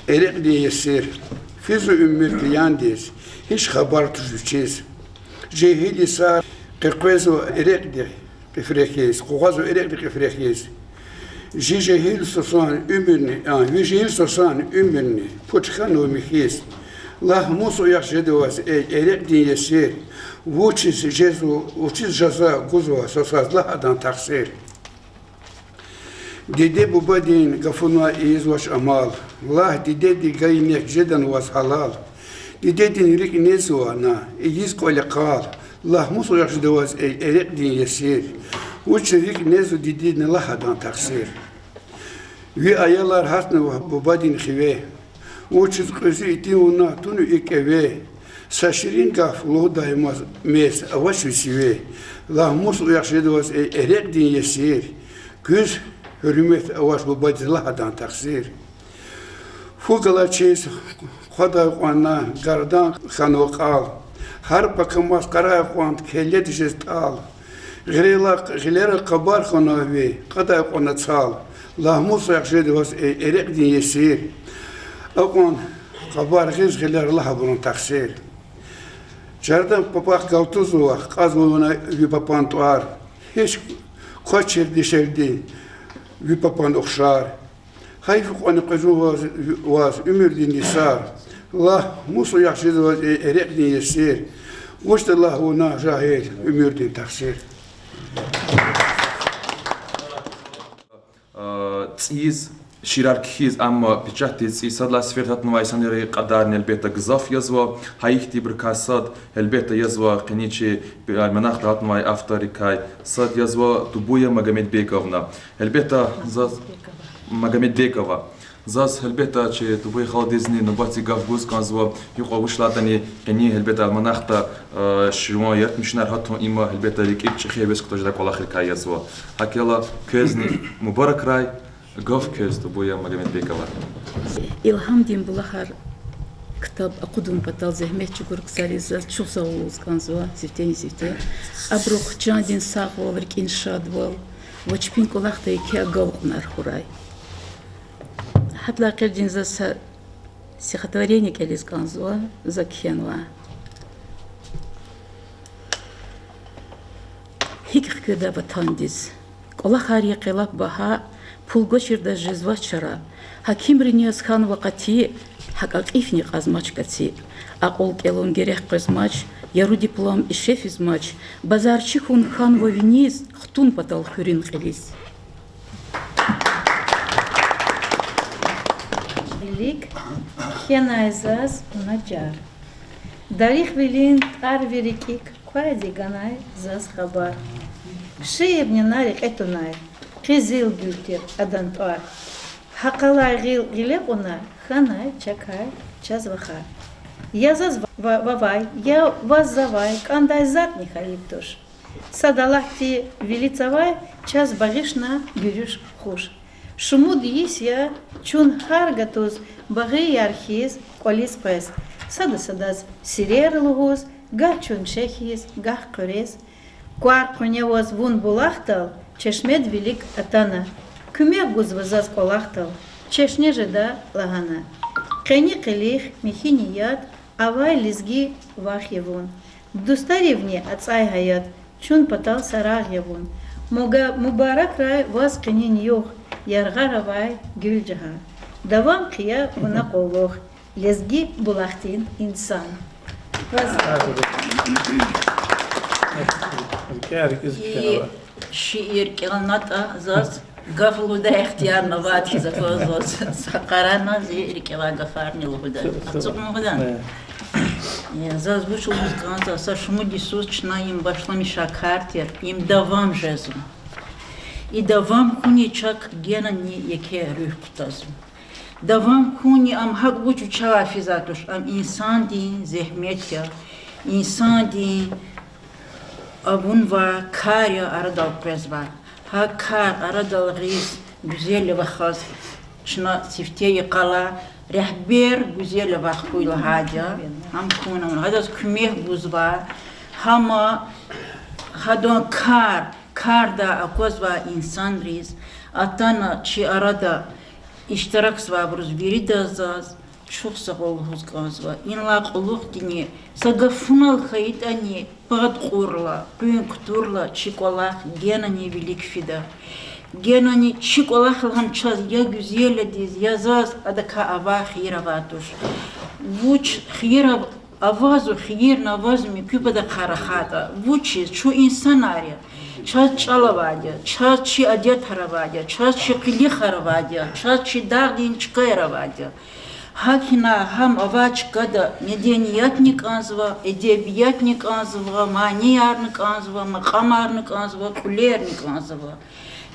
Эрекьдин есир. Физва уьмуьр таяндиз, гьич хабар туш вичиз. Жегьил йисар къекъвезва эрекьдин къифре хьиз, къугъвазва эрекьдин къифре хьиз. Жи жегьил сусан уьмуьрни, а, ви жегьил сусан уьмуьрни пуч хьанва михьиз. Лагь, мус уях жеда ваз, эй эрекьдин есир, вучиз жезва, вучиз жаза гузва сусаз лагь адан тахсир. Диде-бубадин гафунай ийизвач амал, лагь, дидеди гайи нек жедани ваз гьалал. Дидедин рикӀ незва на ийиз кӀвале къал, лагь, мус уях жеда ваз, эй эрекьдин есир, вучиз рикӀ незва дидедин лагь адан тахсир. Ви аялар гьатнава бубадин хиве, вучиз кьуьзуь итимвал на тунва и кӀеве. Са ширин гаф лугьудаймаз мез авач ви сиве. Лагь, мус уях жеда ваз, эй эрекьдин есир, куьз гьуьрмет авач бубадиз лагь адан тахсир. Фу галачиз хъвадай кьванна гардан хьанва кьал, гьар пакамаз къарай кьван келледа жез тӀал. Гъилера, гъилера къабар хьана ви, кьадай кьванна цал, лагь, мус уях жеда ваз, эй эрекьдин есир, акьван къабар гъиз гъилера лагь абурун тахсир. Чардан папахъ галтузва, кьазва вуна ви папан тӀвар, гьич квачир дишегьлидин ви папан ухшар. Гьайиф кьванни къвезва ваз, ваз уьмуьрдин йисар, лагь, мус уях жеда ваз, эй эрекьдин есир, вучда лагь вуна жагьил уьмуьрдин тахсир. ЦӀийиз, шиирар кхьиз, амма печатдиз цӀийиз сад лагьай сеферда гьатнавай инсанрин кьадарни гьелбетда гзаф язва. Гьа ихьтинбурукай сад гьелбетда язва къенин чи альманахда гьатнавай авторрикай сад язва Тубуя Магомедбековна. Гьелбетда, заз, Магомедбекова. Заз гьелбетда чи Тубуя халидизни нубатдин гаф гуз кӀанзава, гьикьван вуч лагьайтӀани къенин гьелбетда альманахда, э, жуван яратмишунар гьатун, им гьелбетда рикӀик чӀехи гьевес кутаз жедай кӀвалахрикай язва. ГьакӀ хьайила квезни мубаракрай, гаф квез, Тубуя Магомедбекова. Илгьамдин булахар ктаб акъудун патал зегьмет чӀугур ксариз заз чухсагъул лугьуз кӀанзава сифтени-сифте. Абурухъ чандин сагъвал, рикӀин шадвал ва чпин кӀвалахда еке агалкьунар хьурай. Гьадалай гъейри заз са стихотворение кӀелиз кӀанзава, за кхьенва. ГьикӀ хкведа ватандиз? КӀвалахар я къе лап багьа, пул гвачирдаз жезвач чара. Гьакимрини яз хьанва къати, гьакӀ акьифни кьазмач каци. Акьул кӀелун герек къвезмач, яру диплом ише физмач. Базарчи хьун хьанва виниз, хтун патал хуьруьн кьилиз. Вилик кхьенай заз Уначар. Дарихвилин тӀвар ви рикӀик квайди ганай заз хабар. Шиирни на рекье тунай, къизилгуьл тир адан тӀвар. Гьакъалай гъил гъиле кьуна, хьанай чакай чаз вахар. Я заз ва-, вавай, я ваз завай кӀандай затӀни хьайи туш. Сад Аллагьди вили цавай чаз багъишна гуьруьш хуш. Шумуд йис я чун гьар гатуз багъияр хьиз кӀвализ къвез. Сада садаз сирер лугьуз, гагь чун шехьиз, гагь хъуьрез. Квар къуьне ваз вун булахдал, чешмед вилик атана. Куьмек гузва заз кӀвалахдал, чешне жеда лагьана. Къени къилих, михьи ният, авай лезги вах я вун. Дустаривни ацӀай гьаят, чун патал са рагъ я вун. Муга-, мубаракрай ваз къенин югъ, яргъара авай гуьл жагьан. Давам хъия вуна къуллугъ, лезги булахдин инсан. Ваз И шиир кӀелнатӀа, заз гаф лугьудай ихтияр авайд хьиз аквазва заз. Са къарагъна зи рикӀевай гафарни лугьуда. Ацукьна лугьуда. Э, заз вуч лугьуз кӀанзава, са шумуд йисуз чна им башламишай кар тир, им давам жезва. И давам хьуни чак генани еке руьгь кутазва. Давам хьуни ам гьакӀ вуч вичелай физвай туш, ам инсандин зегьмет я, инсандин авунвай кар я арадал къвезвай. Гьа кар арадал гъиз, гуьзел вахаз чна сифте йикъалай, регьбер гуьзел вах хьуй лагьайди я. Гьам хьуна, гьадаз куьмек гузвай, гьама гьадан кар, кардай аквазвай инсанриз, атана чи арада иштиракзавайбуруз виридаз заз чухсагъул лугьуз кӀанзава. Инлай кьулухъдини са гафунал хьайитӀани, пад кьурла, къуьн кутурла чи кӀвалах генани вилик фида. Генани чи кӀвалах лагьана чаз я гуьзелдиз, я заз адакай авай хийир авай туш. Вуч хийир ав-, авазва, хийирни авазва, муькуь патахъай рахайтӀа. Вучиз? Чун инсанар я. Чаз чӀал авайди я, чаз чи адетар авайди я, чаз чи къилихар авайди я, чаз чи дагъдин чкаяр авайди я. ГьакӀ хьайила гьам авай чкада медениятни кӀанзава, эдебиятни кӀанзава, маниярни кӀанзава, макьамарни кӀанзава, кьуьлерни кӀанзава.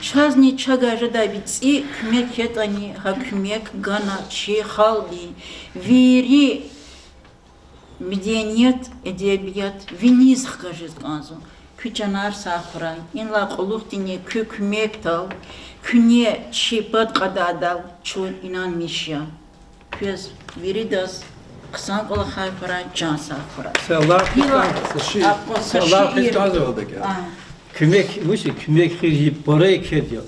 Чазни чавай жедай вицӀи куьмек хьайитӀани, гьа куьмек гана чи халкьдин вири меденият, эдебият виниз хкажиз кӀанзава. Куь чанар сагъ хьурай. Инлай кьулухъдини куь куьмекдал, куьне чи пад кьадайдал чун инанмиш я. Квез виридаз хъсан кӀвалахар хьурай, чан сагъ хьурай. Са лап хкиз кӀанзава, са ши-, са лап хкиз кӀанзава. Куьмек, вучиз куьмек хьиз и пара кед я.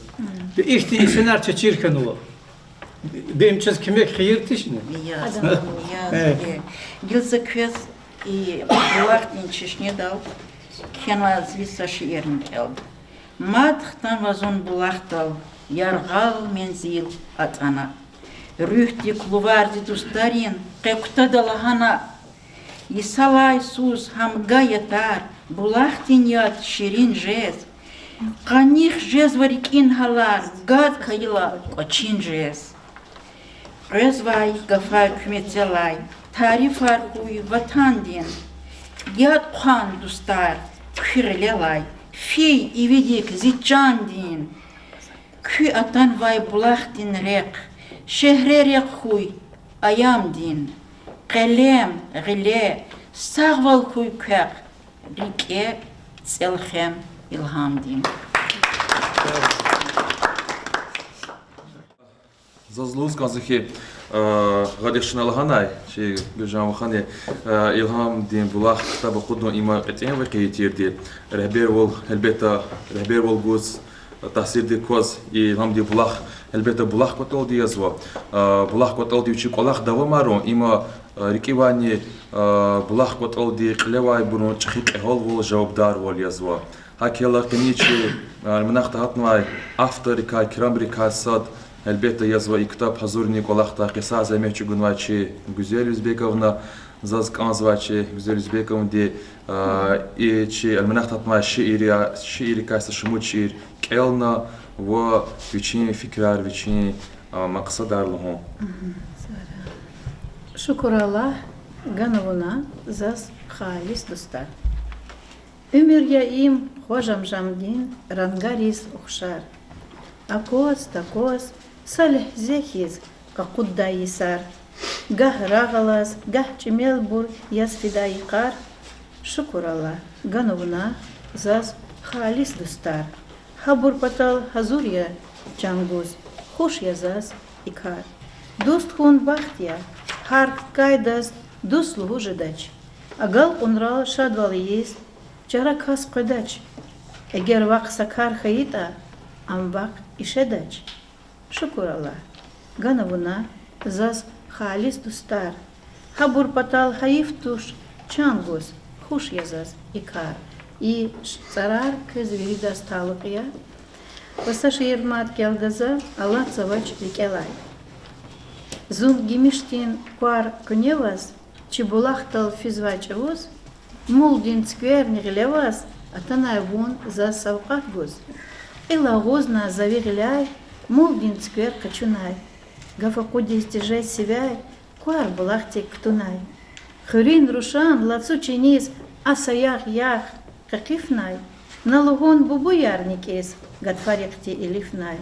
Ихьтин инсанар чаз чир хьанва. Бес им чаз куьмек хийир тушни? Гила за квез и булахдин чешнедал кхьенвай зи са шиирни кӀелда. Мад хтанва зун булахдал, яргъал мензил атӀана. Руьгьдик лувар зи дустарин къе кутада лагьана. Йисалай йисуз гьамга ятар, булахдин яд ширин жез. Къаних жезва рикӀин гьалар, гад хьайила кӀвачин жез. Къвезвай гафар куь мецелай, тарифар хьуй ватандин. Яд хъван, дустар, куь гъилелай, фей ивидик зи чандин. Куь атанвай булахдин рехъ, шегьре рехъ хьуй аямдин. Къелем, гъиле, сагъвал хьуй квехъ, рикӀе цӀелхем илгьамдин. Заз лугьуз кӀанзава хьи, гьадахъ чна лагьанай, чи Гуьлжан вахани, Илгьамдин булах ктаб акъудун има кьетӀенвал хьайи тирди, регьбервал, гьелбетда, регьбервал гуз, таъсирдик кваз, и Илгьамдин булах, гьелбетда, булах кӀватӀалди язва. Булах кӀватӀалди вичин кӀвалах давамарун, има рикӀивайни, булах кӀватӀалди кьилевайбурун чӀехи кьегьалвал, жавабдарвал язва. ГьакӀ хьайила къенин чи альманахда гьатнавай авторрикай, кирамрикай сад, гьелбетда, язва и ктаб гьазурунин кӀвалахда къе сагъ зегьмет чӀугунвай чи Гуьзел Уьзбековна, заз кӀанзавай чи Гуьзел Уьзбековнади и чи альманахда гьатнавай шиир, шииррикай са шумуд шиир кӀелна ва вичин фикирар, вичин макьсадар лугьун. Шукур Аллагь, гана вуна заз халис дустар. Уьмуьр я им хва жамжамдин рангариз ухшар. Акваз-такваз са легьзе хьиз къакъуддай йисар. Гагь рагъ алаз, гагь чӀимелбур яз фидай йикъар. Шукур Аллагь, гана вуна заз халис дустар. Гьабур патал гьазур я чан гуз, хуш я заз и кар. Дуст хьун бахт я, гьар кткайдаз дуст лугьуз жедач. Агалкьунрал шадвал ийиз чара кас къведач. Эгер вахъ са кар хьайитӀа, ам вахъ ишедач. Шукур Аллагь, гана вуна заз халис дустар. Гьабур патал гьайиф туш чан гуз, хуш я заз и кар. И ш-, цӀарар квез виридаз талукь я. Ва са шиир мад кӀелда за, алатзавач рикӀелай. Зун гимишдин квар къуьне аваз, чи булахдал физвай чӀавуз, мулдин цуькверни гъиле аваз, атанай вун заз савкьват гуз. Кьил агъузна за ви гъиляй, мулдин цуьквер къачунай. Гаф акъудиз тежез сивяй, квар булахдик кутунай. Хуьруьн рушан лацу чиниз а саягъ ягъ къекъифнай, на лугьун бубуяр никӀиз гатфарихъди илифнай.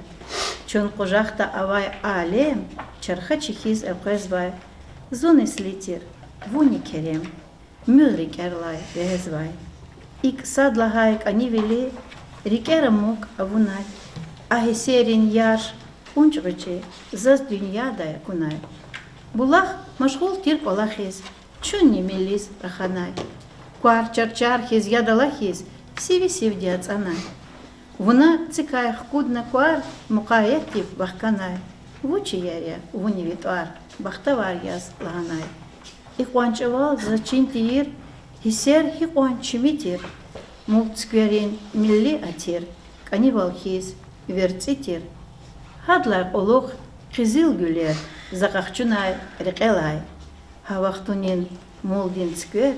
Чун къужахда авай алем чархачи хьиз элкъвезвай. Зун ислитир, вуни керем, муьгъ рикӀерлай вегьезвай. ИкӀ сад лагьай кӀанивили рикӀера муг авунай. А гьиссерин ярш кӀунчӀ гъвечӀи заз дуьньядай акунай. Булах машгъул тир кӀвалахиз, чунни милиз раханай. Квар чарчар хьиз, яд ала хьиз, сиви сивди ацӀанай. Вуна цикай хкудна квар, мукъаятдив вахканай. Вуч иер я вуни ви тӀвар, бахтавар яз лагьанай. Икьван чӀавал заз чин тийир, гьиссер гьикьван чими тир. Мул цуькверин милли атир, кӀанивал хьиз верцӀи тир. Гьадалай кьулухъ къизил гуьлер за къахчунай рекьелай. Гьа вахтунин мулдин цуьквер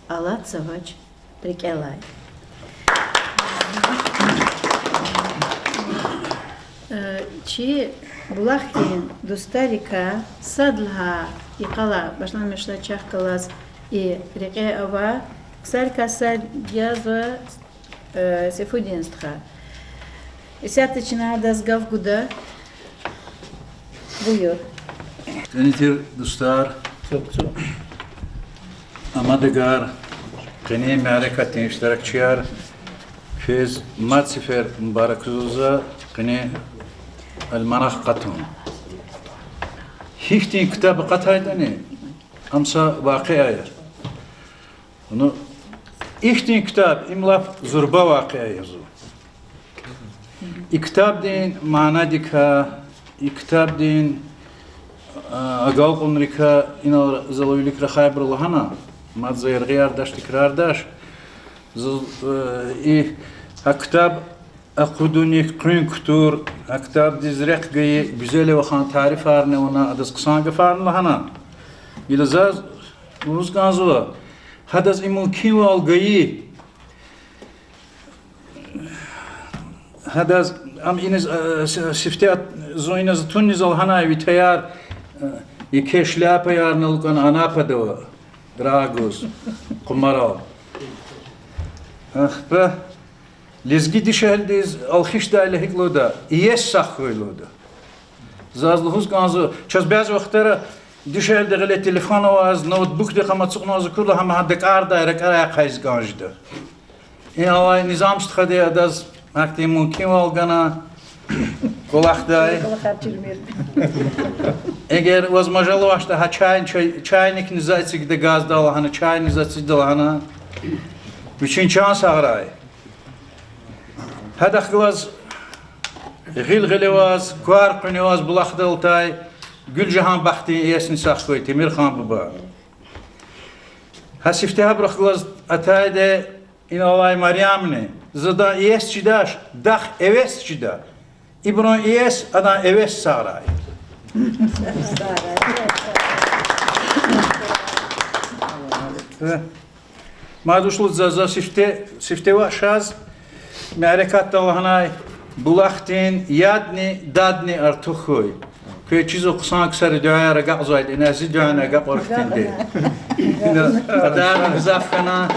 алатзавач рикӀелай. Э, чи булахдин дустарикай сад лагьай йикъалай башламишдай чахъ галаз и рекье ава, ксарикай сад язва, э, Сейфудин стха. Исятда чна адаз гаф гуда. Буюр. КӀани тир дустар, амадагар, къенин мярекатдин иштиракчияр, квез мад сефер мубаракзава за, къенин альманах акъатун. Гьихьтин ктаб акъатайтӀани, ам са вакъиа я. Ну, ихьтин ктаб, им лап зурба вакъиа я зун. И ктабдин манадикай, и ктабдин, а, агалкьунрикай инал за вилик рахайбуру лагьана, мад за яргъияр дач, тикрардач. Зу-, э, и, гьа ктаб акъудуник къуьн кутур, гьа ктабдиз рехъ гайи гуьзел вахан тарифарни авуна, адаз хъсан гафарни лагьана. Гила заз лугьуз кӀанзава, гьадаз и мумкинвал гайи, гьадаз, ам иниз, э, с-, сифте, зун иниз атун низ лагьанай, ви таяр, э, еке шляпаярни алукӀана Анапада ава, рагъ гуз, къумарал. Ахпа лезги дишегьлидиз алхишдайла гьикӀ лугьуда, иеси сагъ хьуй лугьуда. Заз лугьуз кӀанзава, чаз бязи вахтара дишегьлиди гъиле телефон аваз, ноутбукдихъ ам ацукьнаваз акурла, гьам гьа дакӀардай ракӀарай ахъайиз кӀан жеда. Инал алай Низам стхади адаз гьахьтин мумкинвал гана кӀвалахдай. Эгер ваз мажал авачтӀа, гьа чай-, чай-, чайникни за эцигда газдал лагьана, чайни за эцигда лагьана. Вичин чан сагърай. Гьадахъ галаз гъил гъиле аваз, квар къуьне аваз булахдал атай Гуьлжагьан бахтин иесни сагъ хьуй, Темирхан буба. Гьа сифте гьабурухъ галаз атайди инал алай Марьямни, за адан иес чидач, дахъ эвес чида. Ибурун иес, адан эвес сагърай. Мад вуч лугьуда, за сифте, сифте ваъ шаз, мярекатда лагьанай, булахдин ядни дадни артух хьуй. Квез чизва хъсан ксари дуьаяр агакьзавайди, ина зи дуьани агакьарин хьтинди. Ина адан гзаф хьана,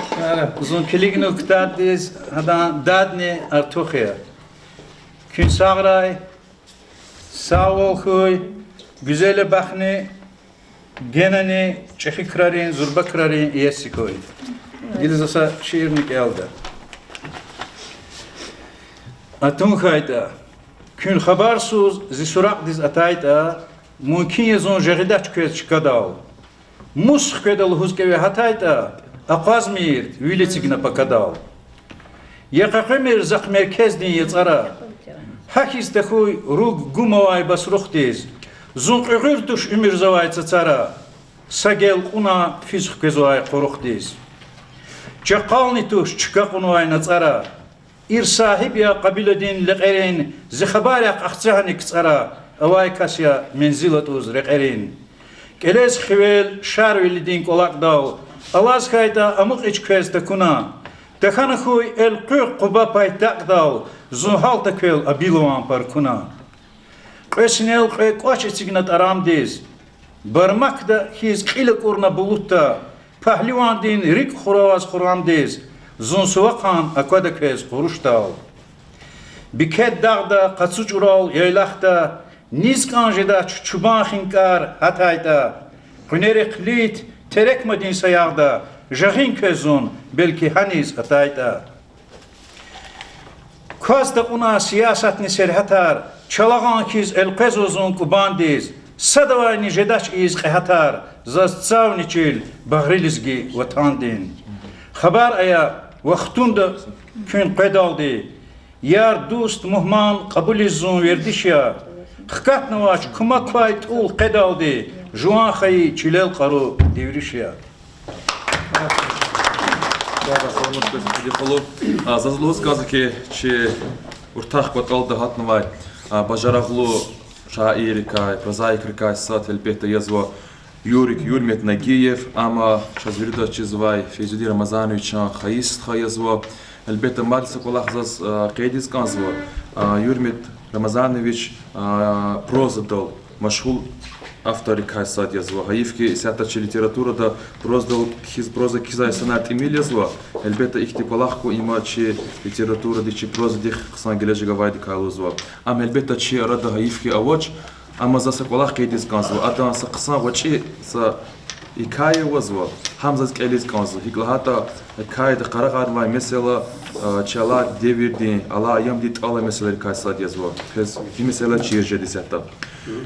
зун килигна ктабдиз, адан дадни артух я. Куьн сагърай, сагъвал хьуй, гуьзел я бахтни, генани чӀехи крарин, зурба крарин иеси хьуй. Гила за са шиирни кӀелда. Атун хьайитӀа, куьн хабарсуз зи суракьдиз атайтӀа, мумкин я зун жагъидач квез чкадал. Мус хкведа лугьуз кӀеве гьатайтӀа, акъвазмир вил эцигна пакадал. Я къекъвемир захъ меркездин яцӀара, гьа хьиз тахьуй руг гум авай басрухдиз, зун кьуьгъуьр туш уьмуьрзавай цацара. Са гел кьуна физ хквезвай къурухдиз. Чакъални туш чка кьунвай нацӀара. Ир сагьиб я къабиладин лекьерин, зи хабар яхъ ахцегьни кцӀара, авай кас я мензил атӀуз рекьерин. КӀелез хивел Шарвилидин кӀвалакьдал, алаз хьайтӀа амукь ич квез такуна. Тахьана хьуй элкъуьгъ Къуба пайтахъдал, зун гьалта квел Абилован паркуна. Кьве синел кьве кӀвач эцигна тӀарамдиз, бармакда хьиз кьил акӀурна булутда, пагьливандин рикӀ хураваз хурамдиз, зун сувахъан аквада квез Къурушдал. Бикет дагъда, Къацу чӀурал, яйлахда, низ кӀан жедач чубан хинкӀар гьатайтӀа, къуьнерихъ лит, терекмадин саягъда, жагъин квез зун, белки гьаниз атайтӀа. Кваз такьуна сиясатни сергьятар, чалагъан хьиз элкъвезва зун Кубандиз, садавайни жедач ийиз кьегьатар, заз цавни чил, багъри лезги ватандин. Хабар ая, вахтунда куьн къведалди, яр, дуст, мугьман кьабулиз зун вердиш я, хкатнавач кумак квай тӀул къедалди, жуван хайи чилел кьару девриш я. Заз лугьуз кӀанзава хьи, чи уртах кӀватӀалда гьатнавай бажарагълу шаиррикай, прозаикрикай сад гьелбетда язва Юрик Юрмет Нагиев, амма чаз виридаз чизвай Фейзудин Рамазановичан хайи стха язва. Гьелбетда, мад са кӀвалах заз къейдиз кӀанзава. Юрмет Рамазанович прозадал машгъул авторрикай сад язва. Гьайиф хьи, исятда чи литературада прозадал кхьиз, проза кхьизвай инсанар тӀимил язва. Гьелбетда, ихьтин кӀвалах хьун има чи литературадихъ, чи прозадихъ хъсан гележег авайдакай лугьузва. Ам гьелбетда чи арада гьайиф хьи авач, амма за са кӀвалах къейдиз кӀанзава. Адан са хъсан гъвечӀи са гьикая авазва, гьам заз кӀелиз кӀанзава. ГьикӀ лагьайтӀа, гьикаяда къарагъарнавай месэла чи алай девирдин, алай аямдин тӀалай месэлайрикай сад язва. Квез и месэла чир жеда исятда.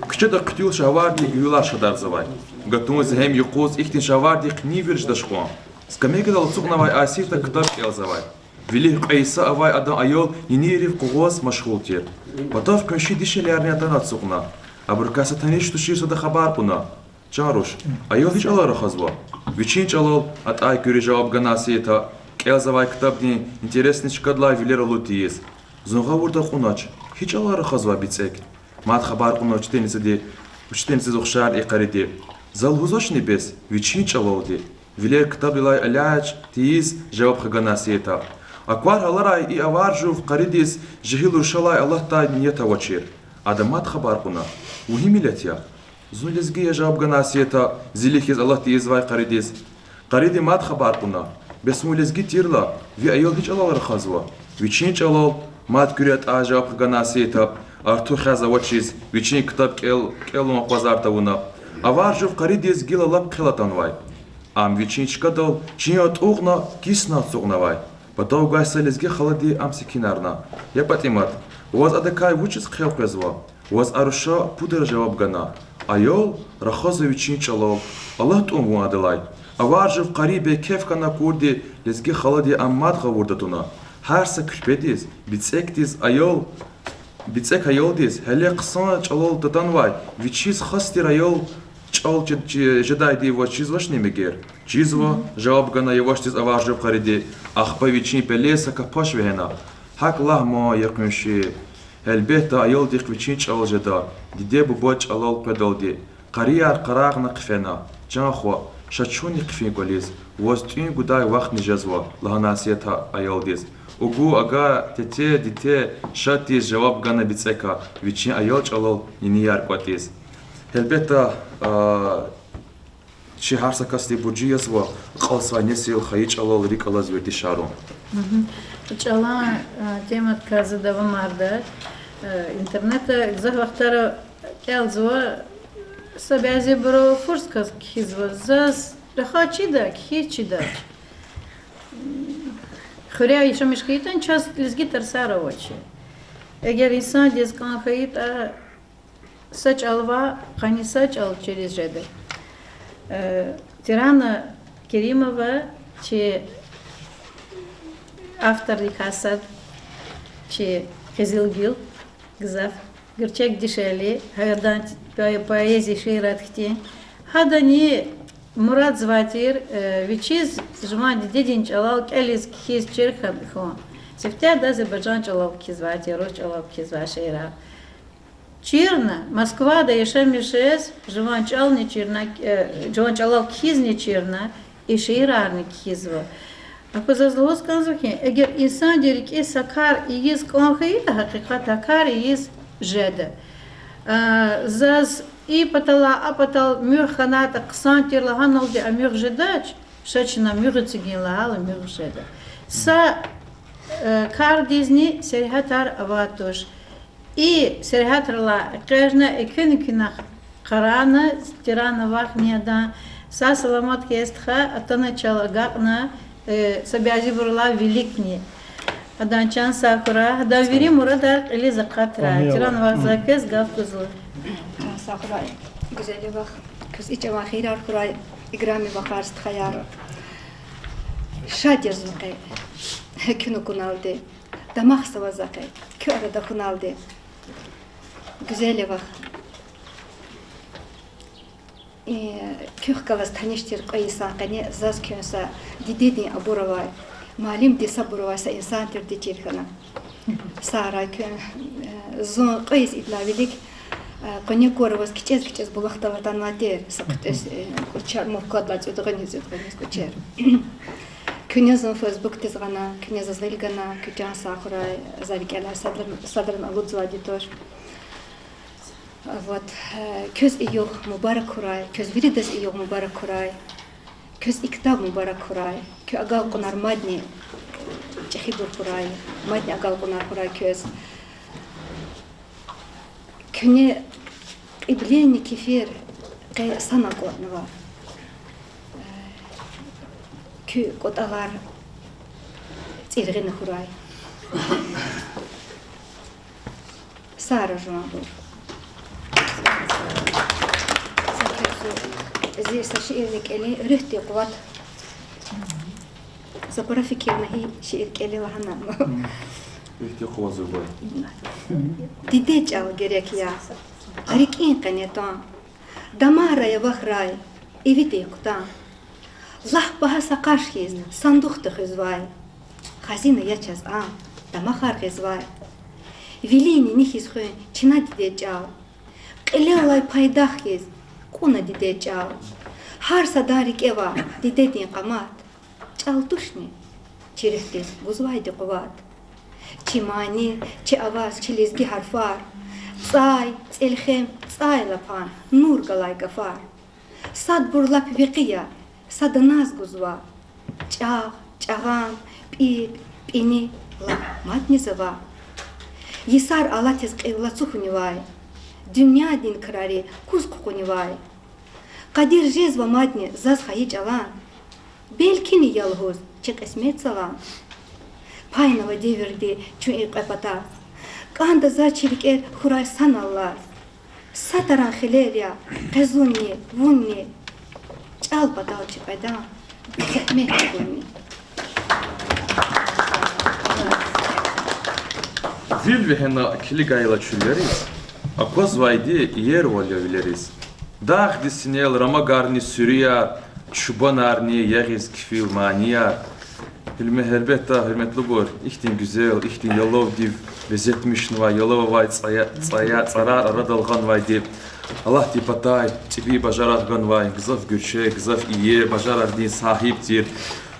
Куьчеда хъуьтуьл шагьвардин гуьгьуьлар шадарзавай. Гатун зи гьем юкъуз ихьтин шагьвардихъ нин вири жедач кьван. Скамейкадал ацукьнавай Асета ктаб кӀелзавай. Вилик кьве йиса авай адан аял нинийрив къугъваз машгъул тир. Патав къунши дишегьлиярни атана ацукьна. Абурукай са таниш тушир, сада хабар кьуна: Чан руш, аял гьи чӀалал рахазва? Вичин чӀалал, атӀай куьруь жаваб гана Асета, кӀелзавай ктабдин интересни чкадилай вилер алуд тийиз. Зун гъавурда акьунач, гьи чӀалал рахазва, бицӀек? Мад хабар кьуна учительницади, учительницадиз ухшар и къариди. За лугьузвачни бес, вичин чӀалалди. Вилер ктабдилай алай тийиз жаваб хгана Асета. Аквар гьаларай и авар жув къаридиз жегьил рушалай алатдай ният авачир. Ада мад хабар кьуна: Вун гьи миллет я? Зун лезги я, жаваб гана Асета, зили хьиз алат тийизвай къаридиз. Къариди мад хабар кьуна: Бес вун лезги тирла, ви аял гьи чӀалал рахазва? Вичин чӀалал, мад куьруь атӀай жаваб хгана Асета, артух хьиз авачиз, вичин ктаб кӀел-, кӀелун акъвазар тавуна. Авар жув къаридиз гила лап хъел атанвай. Ам вичин чкадал чин атӀугъна, кисна ацукьнавай. Патав гвай са лезги халади ам секинарна: Я ПатӀимат, ваз адакай вучиз хъел къвезва? Ваз а руша пудара жаваб гана. Аял рахазва вичин чӀалал, Аллагь тӀун вун адалай. Авар жув къари бейкеф хьана акурди, лезги халади ам мад гъавурда туна. Гьар са куьрпедиз, бицӀекдиз аял, бицӀек аялдиз гьеле хъсан чӀалал татанвай, вичиз хас тир аял чӀал чи-, чи-, жедайди ваз чизвачни мегер? Чизва, жаваб гана явашдиз авар жув къариди. Ахпа вичин пелез са капаш вегьена: ГьакӀ лагь ман, я къунши. Гьелбетда, аялдихъ вичин чӀал жеда, диде-буба чӀалал къведалди. Къарияр къарагъна хъфена: Чан хва, ша чунни хъфин кӀвализ, ваз тӀуьн гудай вахтни жезва,— лагьана Асета аялдиз. Угу, ага, тете, диде,— шад тийиз жаваб гана бицӀека, вичин аял чӀалал нинияр кӀватӀиз. Гьелбетда, чи гьар са касдин буржи язва акьалтзавай несил хайи чӀалал рикӀ алаз вердишарун. ЧӀалан темадикай за давамарда. Интернетда гзаф вахтара кӀелзава, са бязибуру фурс кас кхьизва, заз рахаз чида, кхьиз чидач. Хуьряй яшамиш хьайитӀани, чаз лезги тарсар авачир. Эгер инсандиз кӀан хьайитӀа, са чӀал ваъ, къанни са чӀал чириз жеда. Тирана Керимова, чи авторрикай сад, чи къизилгил, гзаф гуьрчег дишегьли, гьадан по-, поэзия, шиират хьтин. Гьадани Мурадзавай тир, э, вичиз жуван дидедин чӀалал кӀелиз кхьиз чир хьун, хьун. Сифте адаз азербайжан чӀалал кхьизвай тир, рус чӀалал кхьизвай шиирар. Чирна, Москвада яшамиш жез, жуван чӀални чирна, э, жуван чӀалал кхьизни чирна, и шиирарни кхьизва. Аку, заз лугьуз кӀанзава хьи, эгер инсандин рикӀиз са кар ийиз кӀан хьайитӀа, гьакъикъат а кар ийиз жеда. А, заз и паталай а патал муьгъ хьанайтӀа хъсан тир лагьаналди а муьгъ жедач, ша чна муьгъ эцигин лагьайла муьгъ жеда. Са, э, кардизни сергьятар авайд туш. И сергьятрилай экъечӀна, экуьнин куьнахъ къарагъна, тирана вахни адан, сагъ-саламат хьиз стха, атана чал агакьна, э, са бязибурулай виликни. Адан чан сагъ хьурай, адан вири мурадар кьилиз акъатрай. Амин. Тирана вахза квез гаф гузва. Чан сагъ хьурай, Гуьзел вах, квез и чӀаван хийирар хьурай, играми вахар, стхаяр. Шад я зун къе куьн акуналди, дамахзава за къе куь арада хьуналди. Гуьзел вах. Э, куьхъ галаз таниш тир кьве йисан къене заз куьн са дидедин абур авай, муаллимдин сабур авай са инсан тирди чир хьана. Сагърай куьн, э, зун кьве йис идалай вилик, э, къуьне квар аваз кичӀез-кичӀез булахдал атанвай тир, са кьуьтӀуьз, э, кӀвачер, муькуь квадлай цӀуд гъуниз, цӀуд гъуниз кӀвачер. Куьне зун Фейсбукдиз гъана, куьне заз гъил гана, куь чан сагъ хьурай, за рикӀелай садран, садран алудзавайди туш. Вот, э, квез и югъ мубарак хьурай, квез виридаз и югъ мубарак хьурай, квез и ктаб мубарак хьурай, куь агалкьунар мадни чӀехибур хьурай, мадни агалкьунар хьурай квез. Куьне кьиблени кефер къе санал кӀватӀнава. Куь кӀватӀалар цӀиргъина хьурай. Сагърай жуванбур. Зи са шиирни кӀелин, Руьгьдин къуват. За пара фикирна гьи шиир кӀелин лагьана. Руьгьдин къуват зурба. Диде чӀал герек я рикӀин къене тан, дамарра я вахрай ивидин хъуьтан. Лап багьа са къаш хьиз сандухда хуьзвай, хазина я чаз ам, дамахар гъизвай. Вилин нини хьиз хуьн чна диде чӀал, кьилеллай пайдах хьиз кьуна диде чӀал. Гьар садан рикӀе ава дидедин къамат, чӀал тушни чи руьгьдиз гузвайди къуват. Чи мани, чи аваз, чи лезги гьарфар, цӀай, цӀелхем, цӀайлапан нур галай гафар. Садбур лап векъи я, сада наз гузва. ЧӀагъ, чӀагъан, пӀипӀ, пӀини лап мадни ава. Йисар алатиз кьил лацу хьунивай, дуьньядин крари куз хъукъунивай. Къадир жезва мадни заз хайи чӀалан, белкини я лугьуз чи кьисмет залан. Пайнава девирди чун и кьве патаз, кӀанда заз чи рикӀер хьурай санал лаз. Са таран хилер я къе зунни, вунни, чӀал патал чи кьведан зегьмет чӀугунни. Вил вегьена килигайла чуьллериз, аквазвайди иервал я вилериз. Дагъдин синел рамагарни суьруьяр, чубанарни ягъиз кфил манияр. Гьелме-, гьелбетда, гьуьрметлубур, ихьтин гуьзел, ихьтин ялавдив безетмишнавай, ялав авай цӀая-, цӀая-, цӀарар арадал гъанвайди, Аллагьди патай цӀийи бажарагъ ганвай, гзаф гуьрчег, гзаф иер бажарагъдин сагьиб тир,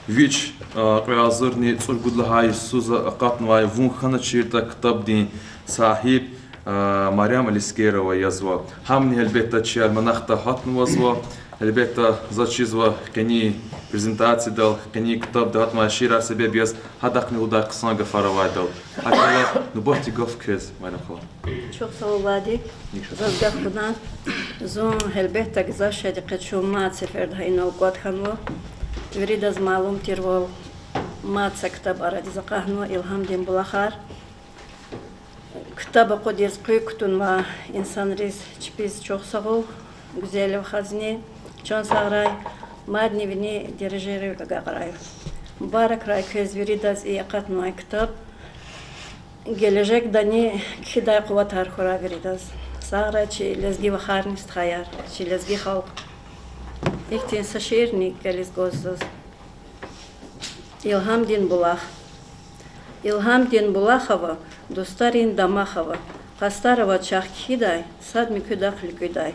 вич, а, кьве агъзурни цӀуругуд лагьай йисуз акъатнавай Вун хьаначиртӀа ктабдин сагьиб, а, Марьям Алискерова язва. Гьамни, гьелбетда, чи альманахда гьатнавазва. Гьелбетда, заз чизва къенин презентациядал, къенин ктабда гьатнавай шиирар себеб яз гьадахъни лугьудай хъсан гафар авайдал. ГьакӀ хьайила, нубатдин гаф квез, Марьям хала. Чухсагъул, Владик, заз гаф гуда. Зун, гьелбетда, гзаф шад я къе чун мад сеферда гьа инал кӀватӀ хьанва. Виридаз малум тирвал, мад са ктаб арадиз акъахнава, Илгьамдин булахар. Ктаб акъудиз къуьн кутунвай инсанриз чпиз чухсагъул, Гуьзел вахазни, чан сагърай, мадни вини дережайрив агакьрай. Мубаракрай квез виридаз и акъатнавай ктаб. Гележегдани кхьидай къуватар хьурай виридаз. Сагърай чи лезги вахарни стхаяр, чи лезги халкь. Ихьтин са шиирни кӀелиз гваз заз. Илгьамдин булах. Илгьамдин булах ава, дустарин дамах ава, къастар ава чахъ кхьидай, сад муькуьдахъ луькӀуьдай,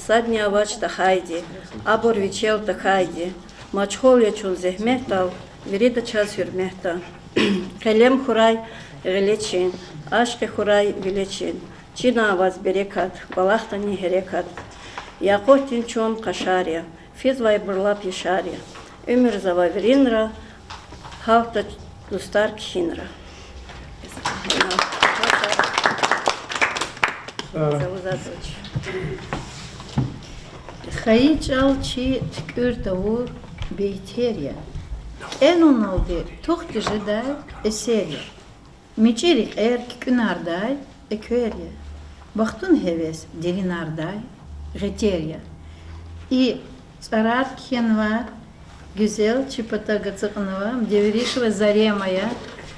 садни авач тахьайди, абур вичел тахьайди, машгъул я чун зегьметдал, вирида чаз гьуьрметда. Къелем хьурай гъиле чин, ашкъи хьурай виле чин, чина аваз берекат, кӀвалахдани гьерекат. Якъутдин чун къашар я, физвайбур лап яшар я. Уьмуьрзава виринра, гьалтда дустар кхьинра. Хайи чӀал чи туькӀуьр тавур бейтер я. КӀелуналди тухди жедай эсер я. МичӀи рекьер куькӀуьнардай эквер я. Бахтун гьевес деринардай гъетер я. И цӀарар кхьенвай гуьзел чи патав ацукьнавай девиришва Зарема я,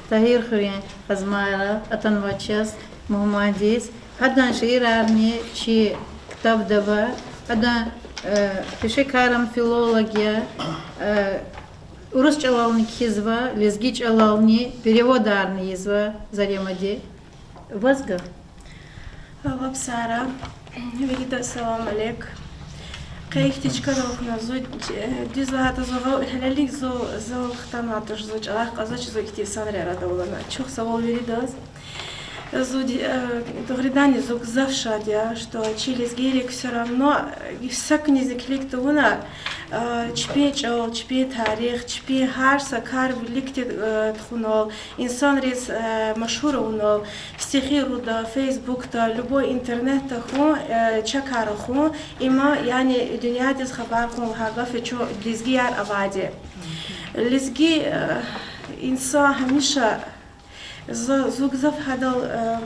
Тагьирхуьруьн Азмайра атанвай чаз мугьмандиз. Гьадан шиирарни чи ктабда ава. Гьадан, э, пешекарам филолог я, э, урус чӀалални кхьизва, лезги чӀалални переводарни ийизва Заремади. Ваз гаф. Алла, Сара, виридаз салам алейк. Къе ихьтин чкадал хьана зун, э, дуьз лагьайтӀа, зун гъав-, гьелелиг зун, зун хтанвай туш, зун чӀалахъ кьазвач, зун ихьтин инсанрин арада авуна. Чухсагъул виридаз. Зун, э, дугъриданни зун гзаф шад я, что чи лезгийри всё равно, э, са куьнизни килиг тавуна, э, чпин чӀал, чпин тарих, чпин гьар са кар виликди, э, тухунал, инсанриз, э, машгьур авунал, стихи руда, фейсбукда, любой интернетда хьун, э, чакай рахун, има, яни дуьньядиз хабар кьун лагьай гаф я, чун лезгияр авайди. Лезги, э, инсан гьамиша, за, зун гзаф гьадал, э,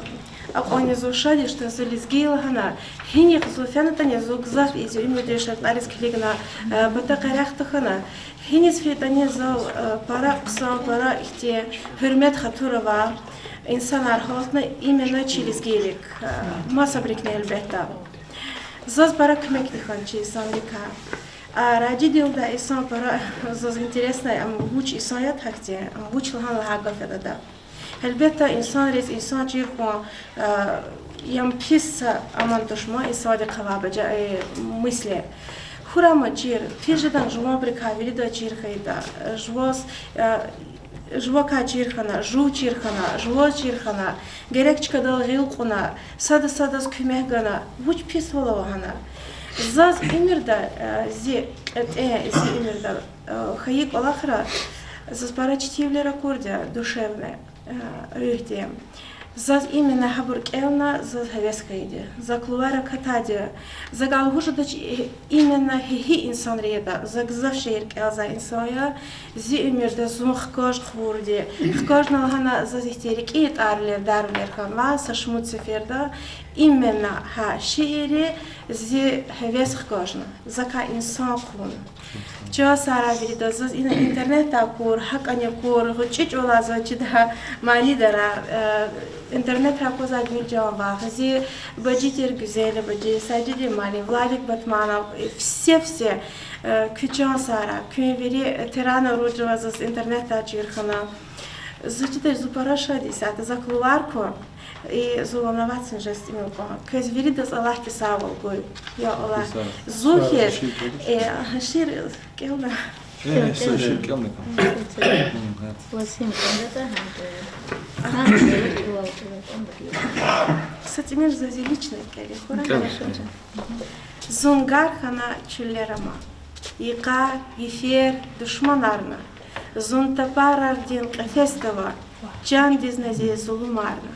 акьванни зун шад я, что зун лезги я лагьана, гьинихъ зун фенатӀани, зун гзаф и зи уьмуьрдин шартӀариз килигна, э, патахъ рехъ тахьана, гьиниз фейитӀани зал, э, пара хъсан, пара ихьтин гьуьрмет-хатур авай инсанар гьалтна, именно чи лезгийрик, э, масабурукни гьелбетда. Заз пара куьмекни хьана чи инсанрикай. А радиодилай инсан пара заз интереснай, ам вуч инсан ятӀа гьахьтин, ам вуч лагьана лагьай гаф ятӀа ада. Гьелбетда, инсанриз инсан чир хьун, э, ям пис са аман туш ман инсандихъ авай бажа-, э, мысли. Хьурай ман чир, пис жедан жуванбурукай виридаз чир хьайитӀа, э, жуваз, э, жувакай чир хьана, жув чир хьана, жуваз чир хьана, герек чкадал гъил кьуна, сада садаз куьмек гана, вуч писвал ава гьана. Заз уьмуьрда, э, зи кьетӀен, зи уьмуьрда, э, хьайи кӀвалахра заз пара чтивилер акурди я, душевный, э, руьгьди. Заз именно гьабур кӀелна, заз гьевес хьайиди, зак лувар акатайди. Закай лугьуз жедач, э, именно гьи-гьи инсанри ятӀа, за гзаф шиир кӀелзавай инсан я, зи уьмуьрда зун хкаж хъувурди, хкажна лагьана заз ихьтин рикӀин тӀарвилер, дарвилер хьанва са шумуд сеферда, именно гьа шиирри зи гьевес хкажна, закай инсан хъувуна. Чан сагърай виридаз, заз ина интернетдай акур, гьакӀни акур, гъвечӀи чӀавалай заз чидай манидарар, э, интернетрай аквазвай Гуьлжан вах, зи бажи тир Гуьзел бажи, Сажидин муаллим, Владик Батманов, э, все, все, э, куь чан сагърай, куьн вири, э, Тирана Руджева заз интернетдай чир хьана. Заз чидач, зун пара шад я исятда, зак лувар кван, и зун волноваться жез тӀимил кьван. Квез виридаз Аллагьди сагъвал гуй. Я Аллагь. Зун хьиз, э, шиир кӀелна. Э, са шиир кӀелна кван. Са тӀимил заз лично кӀели хьурай. Зун гар хьана чуьллер ама, йикъар, йифер, душманарна. Зун тапарардин кьефесда ава, чандизни зи зулумарна.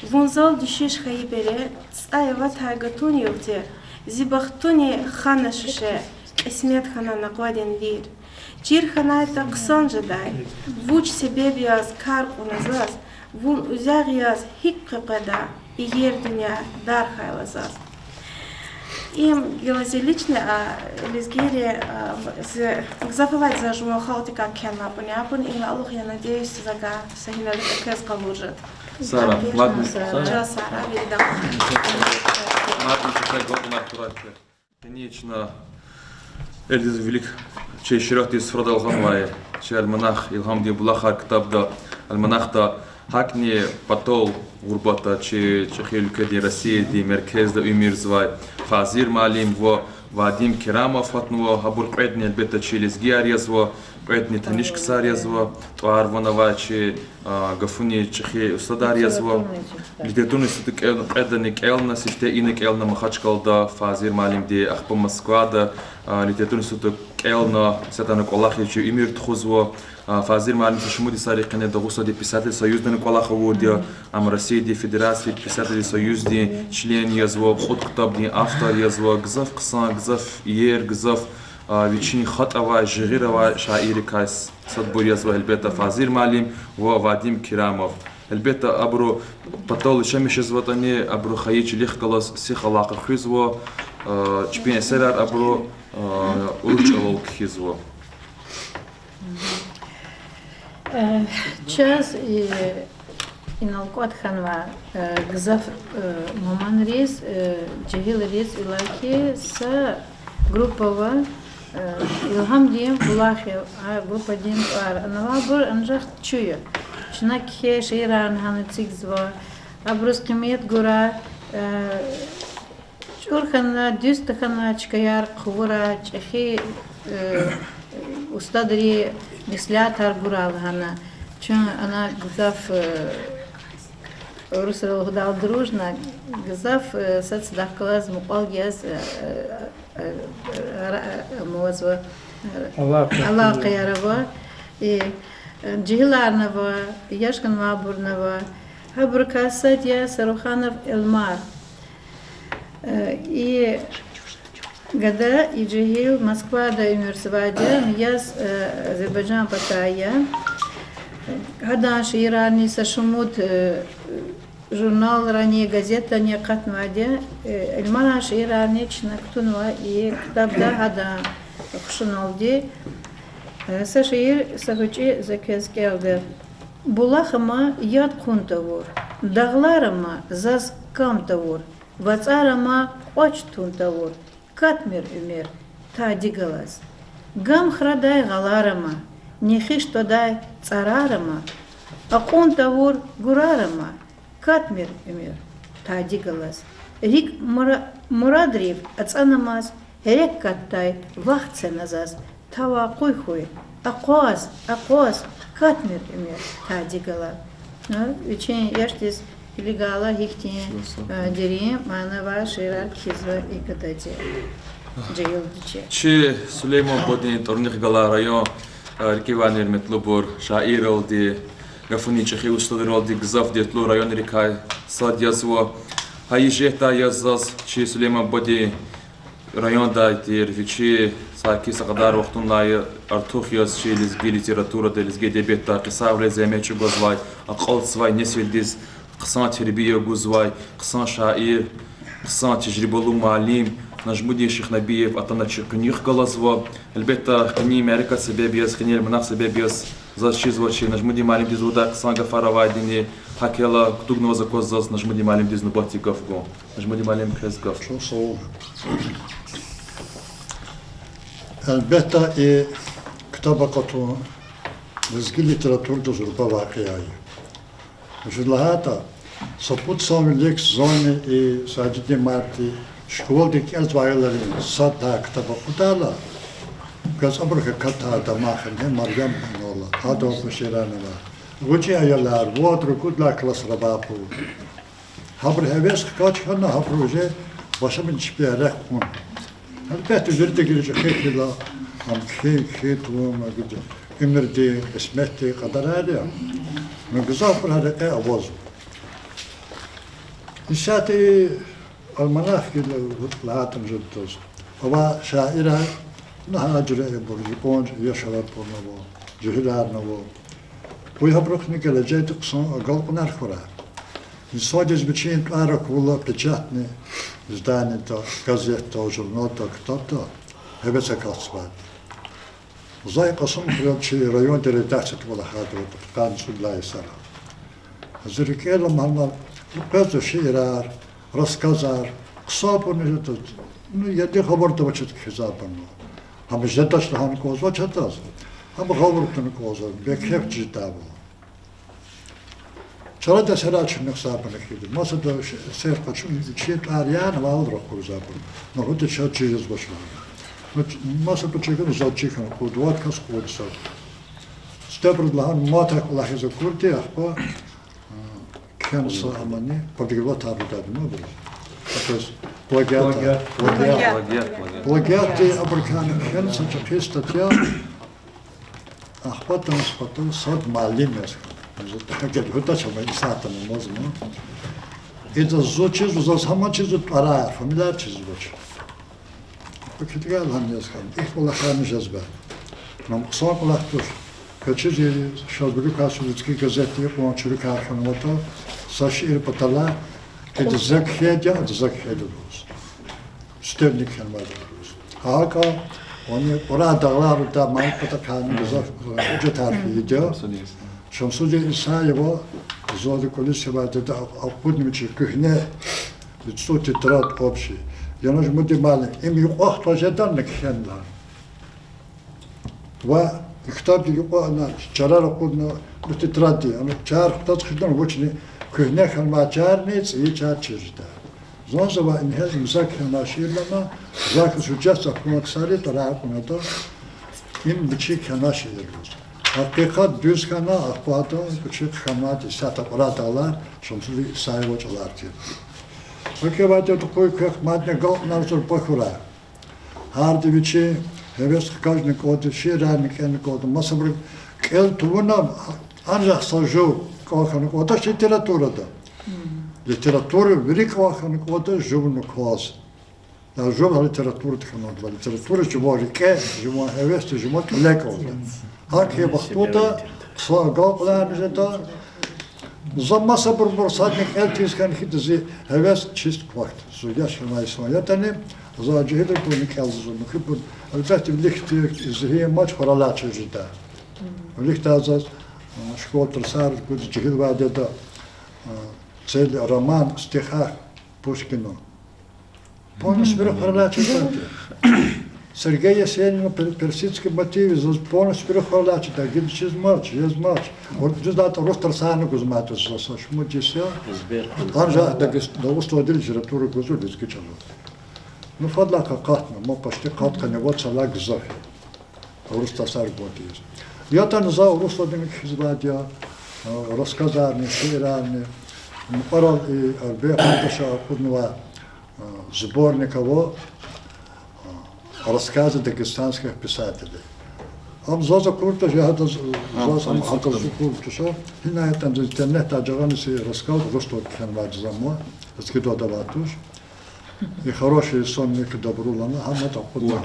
Вун зал дуьшуьш хьайи бере, цӀай аватай гатун югъ тир, зи бахтуни хана шуьше, кьисмет хьана накъвадин вир. Чир хьанайтӀа хъсан жедай, вуч себеб яз кар кьуна заз, вун узягъ яз гьикӀ къекъведа, иер дуьнья дар хьайила заз. Им гила зи личный, а лезгийри, а, зи, гзаф авайди я за жуван халкьдикай кхьенвай кьуни, абурни им алукь я, надеюсь, закай са гьинердик квез къалуриз жеда. Сара, ладни, Сара. Чан сагърай виридан. Ладни, чан сагърай, ладни, Сара. Гьини чна Элдиз вилик чи эшрефдиз суфрадал гъанвай чи альманах Илгьамдин булахар ктабда, альманахда гьакӀни патал гъурбатда чи чӀехи уьлкведин, Россиядин меркезда уьмуьрзавай Фазир муаллим ва Вадим Керамов гьатнава, гьабур кьведни, гьелбетда, чи лезгияр язва, кьведни таниш ксар язва, тӀвар ван авай чи, а, гафунин чӀехи устадар язва. Литературный институтда кӀел-, кьведани кӀелна, сифте ина кӀелна Махачкъалада Фазир муаллимди, ахпа Москвада, а, литературный институтда кӀелна, исятда ана кӀвалахиз чи уьмуьр тухузва. А, Фазир муаллим са шумуд йисарин къене Дагъустандин писателрин союздани кӀвалах авурди я, ам Россиядин Федеративный писателрин союздин член язва, кьуд ктабдин автор язва, гзаф хъсан, гзаф иер, гзаф, а, вичин хатӀ авай, жигъир авай шаиррикай садбур язва, гьелбетда, Фазир муаллим ва Вадим Керамов. Гьелбетда, абуру патал яшамиш жезватӀани, абуру хайи чилихъ галаз сих алакъа хуьзва, а, чпин эсерар абуру, а, урус чӀалал кхьизва. Э, чаз, э, инал кӀватӀ хьанва, э, гзаф, э, мугьманриз, э, жегьилриз, иллаки са группа ава, э, Илгьамдин булах я, а группадин тӀвар. Анавайбур анжах чуьн я. Чна кхьей шиирарни гьана эцигзава. Абуруз къимет гурай, э, чӀур хьанвай, дуьз тахьанвай чкаяр хъувурай, чӀехи, э, устадри меслятар гурай лагьана. Чун ана гзаф, э, урусрал лугьудайла, дружно, гзаф, э, сад-садахъ галаз мукьвал яз, э, э, э, ара-, э, мавазва, э, алакъаяр ава. И, э, жегьиларни ава, яш хьанвайбурни ава. Гьабурукай сад я Саруханов Эльмар. Э, и гада, и жегьил Москвада уьмуьрзавайди я, яз, э, Азербайжан патай я. Гьадан шиирарни са шумуд, э, журналрани, газетрани акъатнавайди я. Э, Эльмаран шиирарни чна кутунва и ктабда гьадан хушуналди. Э, са шиир, са гъвечӀи за квез кӀелда. Булах ама яд кьун тавур, дагълар ама заз кам тавур, вацӀар ама кӀвач тун тавур, катмир уьмуьр тади галаз. Гам храдай гъалар ама, нехиш твадай цӀарар ама, акьун тавур гурар ама, катмир уьмуьр тади галаз. РикӀ мура-, мурадрив ацӀанамаз, гьерек катдай вахт сена заз, тавай къуй хьуй, акъваз, акъваз, катмир уьмуьр тади галаз. Ну, вичин яшдиз килигайла гьихьтин, э, дерин манавай шиирар кхьизва и гадади, жегьилди чи. Чи Сулейман бадедин тӀварунихъ галай район, э, рикӀивайни, гьуьрметлубур, шаирралди, гафунин чӀехи устадралди гзаф дертлу районрикай сад язва. Гьа и жуьредалди яз заз чи Сулейман бадедин райондай тир, вичи саки са кьадар вахтунлай артух яз чи лезги литературада, лезги эдебиятда кьисавиле зегьмет чӀугвазвай, акьалтзавай несилдиз хъсан тербия гузвай хъсан шаир, хъсан тежрибалу муаллим Нажмудин Шихнабиев атана чи къуьнуьх галазва. Гьелбетда, къенин мярекат себеб яз, къенин альманах себеб яз заз чизва чи Нажмудин муаллимдиз лугьудай хъсан гафар авайдини, гьакӀ хьайила кутугнаваз аквазва заз Нажмудин муаллимдиз нубатдин гаф гун. Нажмудин муаллим, квез гаф. Чухсагъул. Гьелбетда, и ктаб акъатун лезги литературада зурба вакъиа я. Вучиз лагьайтӀа, са пуд йисан вилик зунни и Сажидин мадни школада кӀелзавай аялрин сад лагьай ктаб акъудайла, квез абурухъ акатайди я Дамахани, Марьям хьанвайла, гьадан кьван шиирарни ава. ГъвечӀи аялар, вад, ругуд лагьай классра авай пул. Гьабурун гьевес хкаж хьана, гьабуру уже башламишна чпи рехъ хъувуна. Гьелбетда, виридалайни чӀехи хьайила, ам кхьин, кхьин тавун, уьмуьрдин, кьисметдин кьадарар я. Ну, гзафбур гьа рекье авазва. Исятда и альманах гила лагьайтӀани жедайди я. Авай шаирар, ну, гьа жуьре ибур, юкьван яш авайбурни ава, жегьиларни ава. Къуй гьабурухъни гележегда хъсан агалкьунар хьурай. Инсандиз вичин тӀвар акурла печатный изданида, газетда, журналда, ктабда гьевес акатзавайди. За и Кьасумхуьрел чи райондин редакцияда кӀвалахайди ава пудкъанни цӀуд лагьай йисара. Зи рикӀел аламайла, къвезва шиирар, рассказар, хъсанбурни жеда, ну, яни хабарда авачиз кхьизвайбурни. Гьам жедач лагьана кӀанзавач адаз. Гьам гъавурда туна кӀанзава, бекеф жедайвал. Чаради эсерар чуьнуьхзавайбур хьиз. Масада эсер къачуна, чи тӀвар яна вал ракъурзавайбур. Нагьуди чаз чизвач лагьана. Маса пачаган заз чир хьана кӀанда, вад кас кӀанда заз. Сифте абуруз лагьана мад кӀвалахиз акурди, ахпа кхьена са амани подделать авурди я абуру. Плагиат. Плагиат. Плагиат. Плагиатди абуру кхьена, кхьена са чӀехи статья. Ахпа тунс патал сад муаллим яз хьана. Зун гьуьрдач ама, исятда амазма. Идаз зун чизва, заз гьаман чизва тӀварар, фамилияр чизвач. Килигайла гьам яз хьана, ихьтин кӀвалахарни жезва. Ам хъсан кӀвалах туш. Квез чиз, шазбурукай са лезги газетда икьван чирикай хьанватӀа, са шиир паталай, идаз за кхьейди я, адаз за кхьейди я лугьуз. Сифтени кхьенвайди я лугьуз. ГьакӀ, вани Кьурагь дагълар, да, ман патахъайни гзаф гьуьжетар фейиди я. Шамсудин Исаева, заз кӀвализ хьайи вахтунда, акъуднава чи куьгьне цӀуд тетрадь общий. Яна жумуди муаллим, им юкьва хтун жедани кхьена лагьана. Ва и ктабдин юкьва ана чарар акъудна, ну, тетрадьдин, ана чар хтаз хъижна, вучни куьгьне хьанвай чарни цӀийи чар чир жеда. Зун завай ингье имза кхьенвай шиирар ана, захъ жуьжетса хьун ксари тӀварар кьуна ада, им вичи кхьенвай шиир я лугьуз. Гьакъикъат дуьз хьана, ахпа ада вичи хьанвайди исятда Кьурагь дагълар, Шамсудин Исаева чӀалар тир. Гьакӏ авайди я, къуй квехъ мадни агалкьунар зурба хьурай. Гьарда вичин гьевес хкажна кӀанда, шиирарни кӀелна кӀанда. Масабуру кӀел тавуна, анжах са жув кӀан хьана кӀандач литературада. Литература вири кӀан хьана кӀанда жувни кваз. Я жув гьа литературада хьанвайди я, литература жуван рикӀе, жуван гьевесда, жуван кӀеле кӀанда. Гьахьтин вахтунда хъсан агалкьунарни жеда. За масабурубур садни кӀел тийиз хьана хьи, зи гьевес чист квахьда. Зун яш хьанвай йисан ятӀани, за жегьилрин патални кӀелзава, муькуь патал. Гьелбетда, виликдай зигьин амач, хуралай чир жеда. Виликдай заз, а, школа тарсар гуз жегьилвайди я, а, целый роман в стихах Пушкина. Полностью вири хуралай чизвайди я. Сергей Есенинан пер-, персидский мотив заз полностью вири хуралай чида, гила чизмач, жезмач. Дуьз лагьайтӀа, урус тарсарни гузмайди я заз, са шумуд йис я. Анжах Дагъус-, Дагъустандин литература гузва лезги чӀалал. Ну, фадлай къакъатна, ма почти къад къанни вад йисалай гзаф я урус тарсар гватӀиз. ЯтӀани за урусдални кхьизвайди я, а, рассказарни, шиирарни, мукьварал и Албек Курташа акъуднавай, а, сборник ава, а, рассказы дагестанских писателей. Ам заз акуртӀа, жи гьадаз, заз ам гьадаз акуртӀа, гьина ятӀани интернетдай жагъана зи рассказ урусдалди кхьенвайди я, за ам лезгидалди авай туш. И хороший сон некогда было лагьана, гьам акъудна.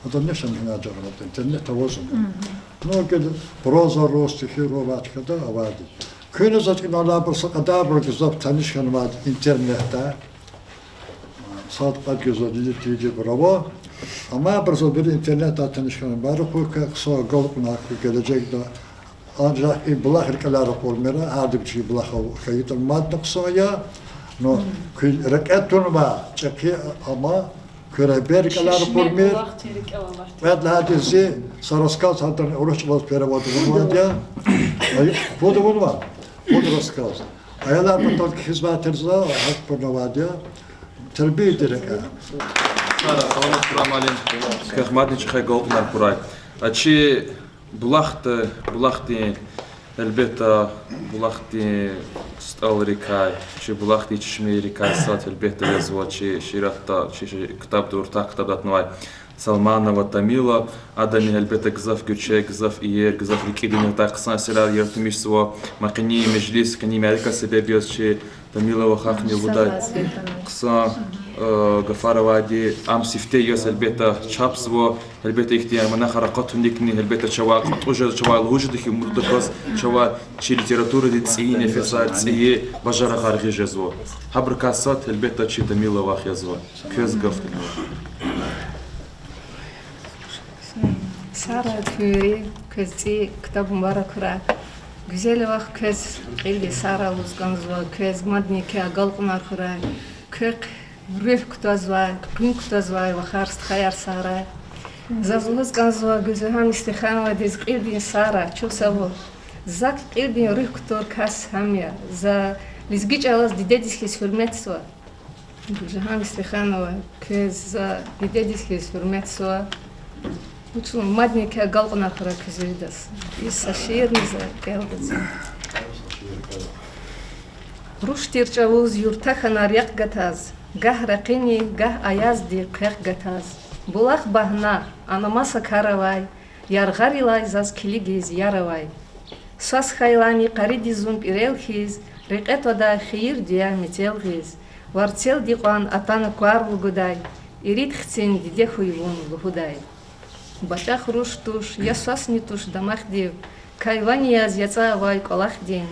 Ада нешан гьина жагъана, интернет авазма. Ну, гила проза ру, стихи ру авай чкада авайди. Куьне заз инал алайбур са кьадарбур гзаф таниш хьанвайди интернетда. Сад-кьвед гзаф лидер тийижибур ава. Амма абур заз вири интернетдай таниш хьана. Бари кьве квехъ хъсан агалкьунар хьуй гележегда. Анжах и булах рикӀелай ракъурмир, гьарда вичин булах ава, хьайитӀа мадни хъсан я. Ну, куь рекье тунвай чӀехи, амма куь регьбер рикӀелай ракъурмир. Кьвед лагьайди, зи са рассказ гьадан урус чӀалаз перевод авунвайди я. Ай, пуд авунва, пуд рассказ. Аялар патал кхьизвай тир за, гьакӀ пурнавайди я. Тербиядин рекье. Сара, саламат хьурай, муаллим. Квехъ мадни чӀехи агалкьунар хьурай. А чи булахда, булахдин, гьелбетда, булахдин стӀалрикай, чи булахдин чешмейрикай сад, гьелбетда, язва чи шииратда, чи ши-, ктабда, уртах ктабда атанвай Салманова Тамила, адани, гьелбетда, гзаф гуьрчег, гзаф иер, гзаф рикӀидин атӀа хъсан эсерар яратмишзава, ма къенин межлис, къенин мярекат себеб яз чи Тамила вахахни лугьудай хъсан, э, гафар авайди, ам сифте яз, гьелбетда, чапзава, гьелбетда, ихьтин альманахар акъатуникни, гьелбетда, чавай кьатӀуз жез, чавай лугьуз жеда хьи, умуд акваз, чавай чи литературадин цӀийи нефесар, цӀийи бажарагъар гъиз жезва. Гьабурукай сад, гьелбетда, чи Тамила вах язва. Квез гаф, Тамила. Сара, куьн вири, квез цӀийи ктаб мубарак хьурай. Гуьзел вах, квез кьилди сагърай лугьуз кӀанзава, квез мадни квехъ агалкьунар хьурай. Квехъ Руьгь кутазвай, къуьн кутазвай вахар, стхаяр сагърай. Заз лугьуз кӀанзава Гуьлжагьан Мустафановадиз кьилдин сагърай, чухсагъул. Зак кьилдин руьгь кутур кас гьам я. За лезги чӀалаз дидедиз хьиз гьуьрметзава. Гуьлжагьан Мустафанова, квез за дидедиз хьиз гьуьрметзава. Вучиз лагьайтӀа мадни квай агалкьунар хьурай куьз виридаз. И са шиирни за кӀелда за. Руш тир чӀавуз юрта хьана рехъ гатаз, гагь ракъини, гагь аязди хъвехъ гатаз. Булах багьна, ана маса кар авай, яргъарилай заз килигиз яр авай. Свас хьайлани къаридиз зун пӀирел хьиз, рекье твадай хийир-дуьа мецел гъиз, варцелди кьван атана квар лугьудай, ирид хцин диде хьуй вун лугьудай. БачӀахъ руш туш, я свасни туш дамахдив, кайвани яз яцӀа авай кӀвалахдин.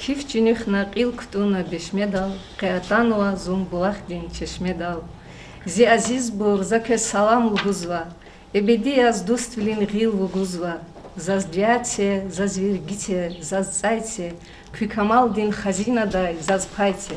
Киф чуьнуьхна, кьил кутӀунна бешмедал, къе атанва зун булахдин чешмедал. Зи азизбур, за квез салам лугьузва, эбеди яз дуствилин гъил вугузва. Заз дуьа це, заз верги це, заз цӀай це, куь камалдин хазинадай заз пай це.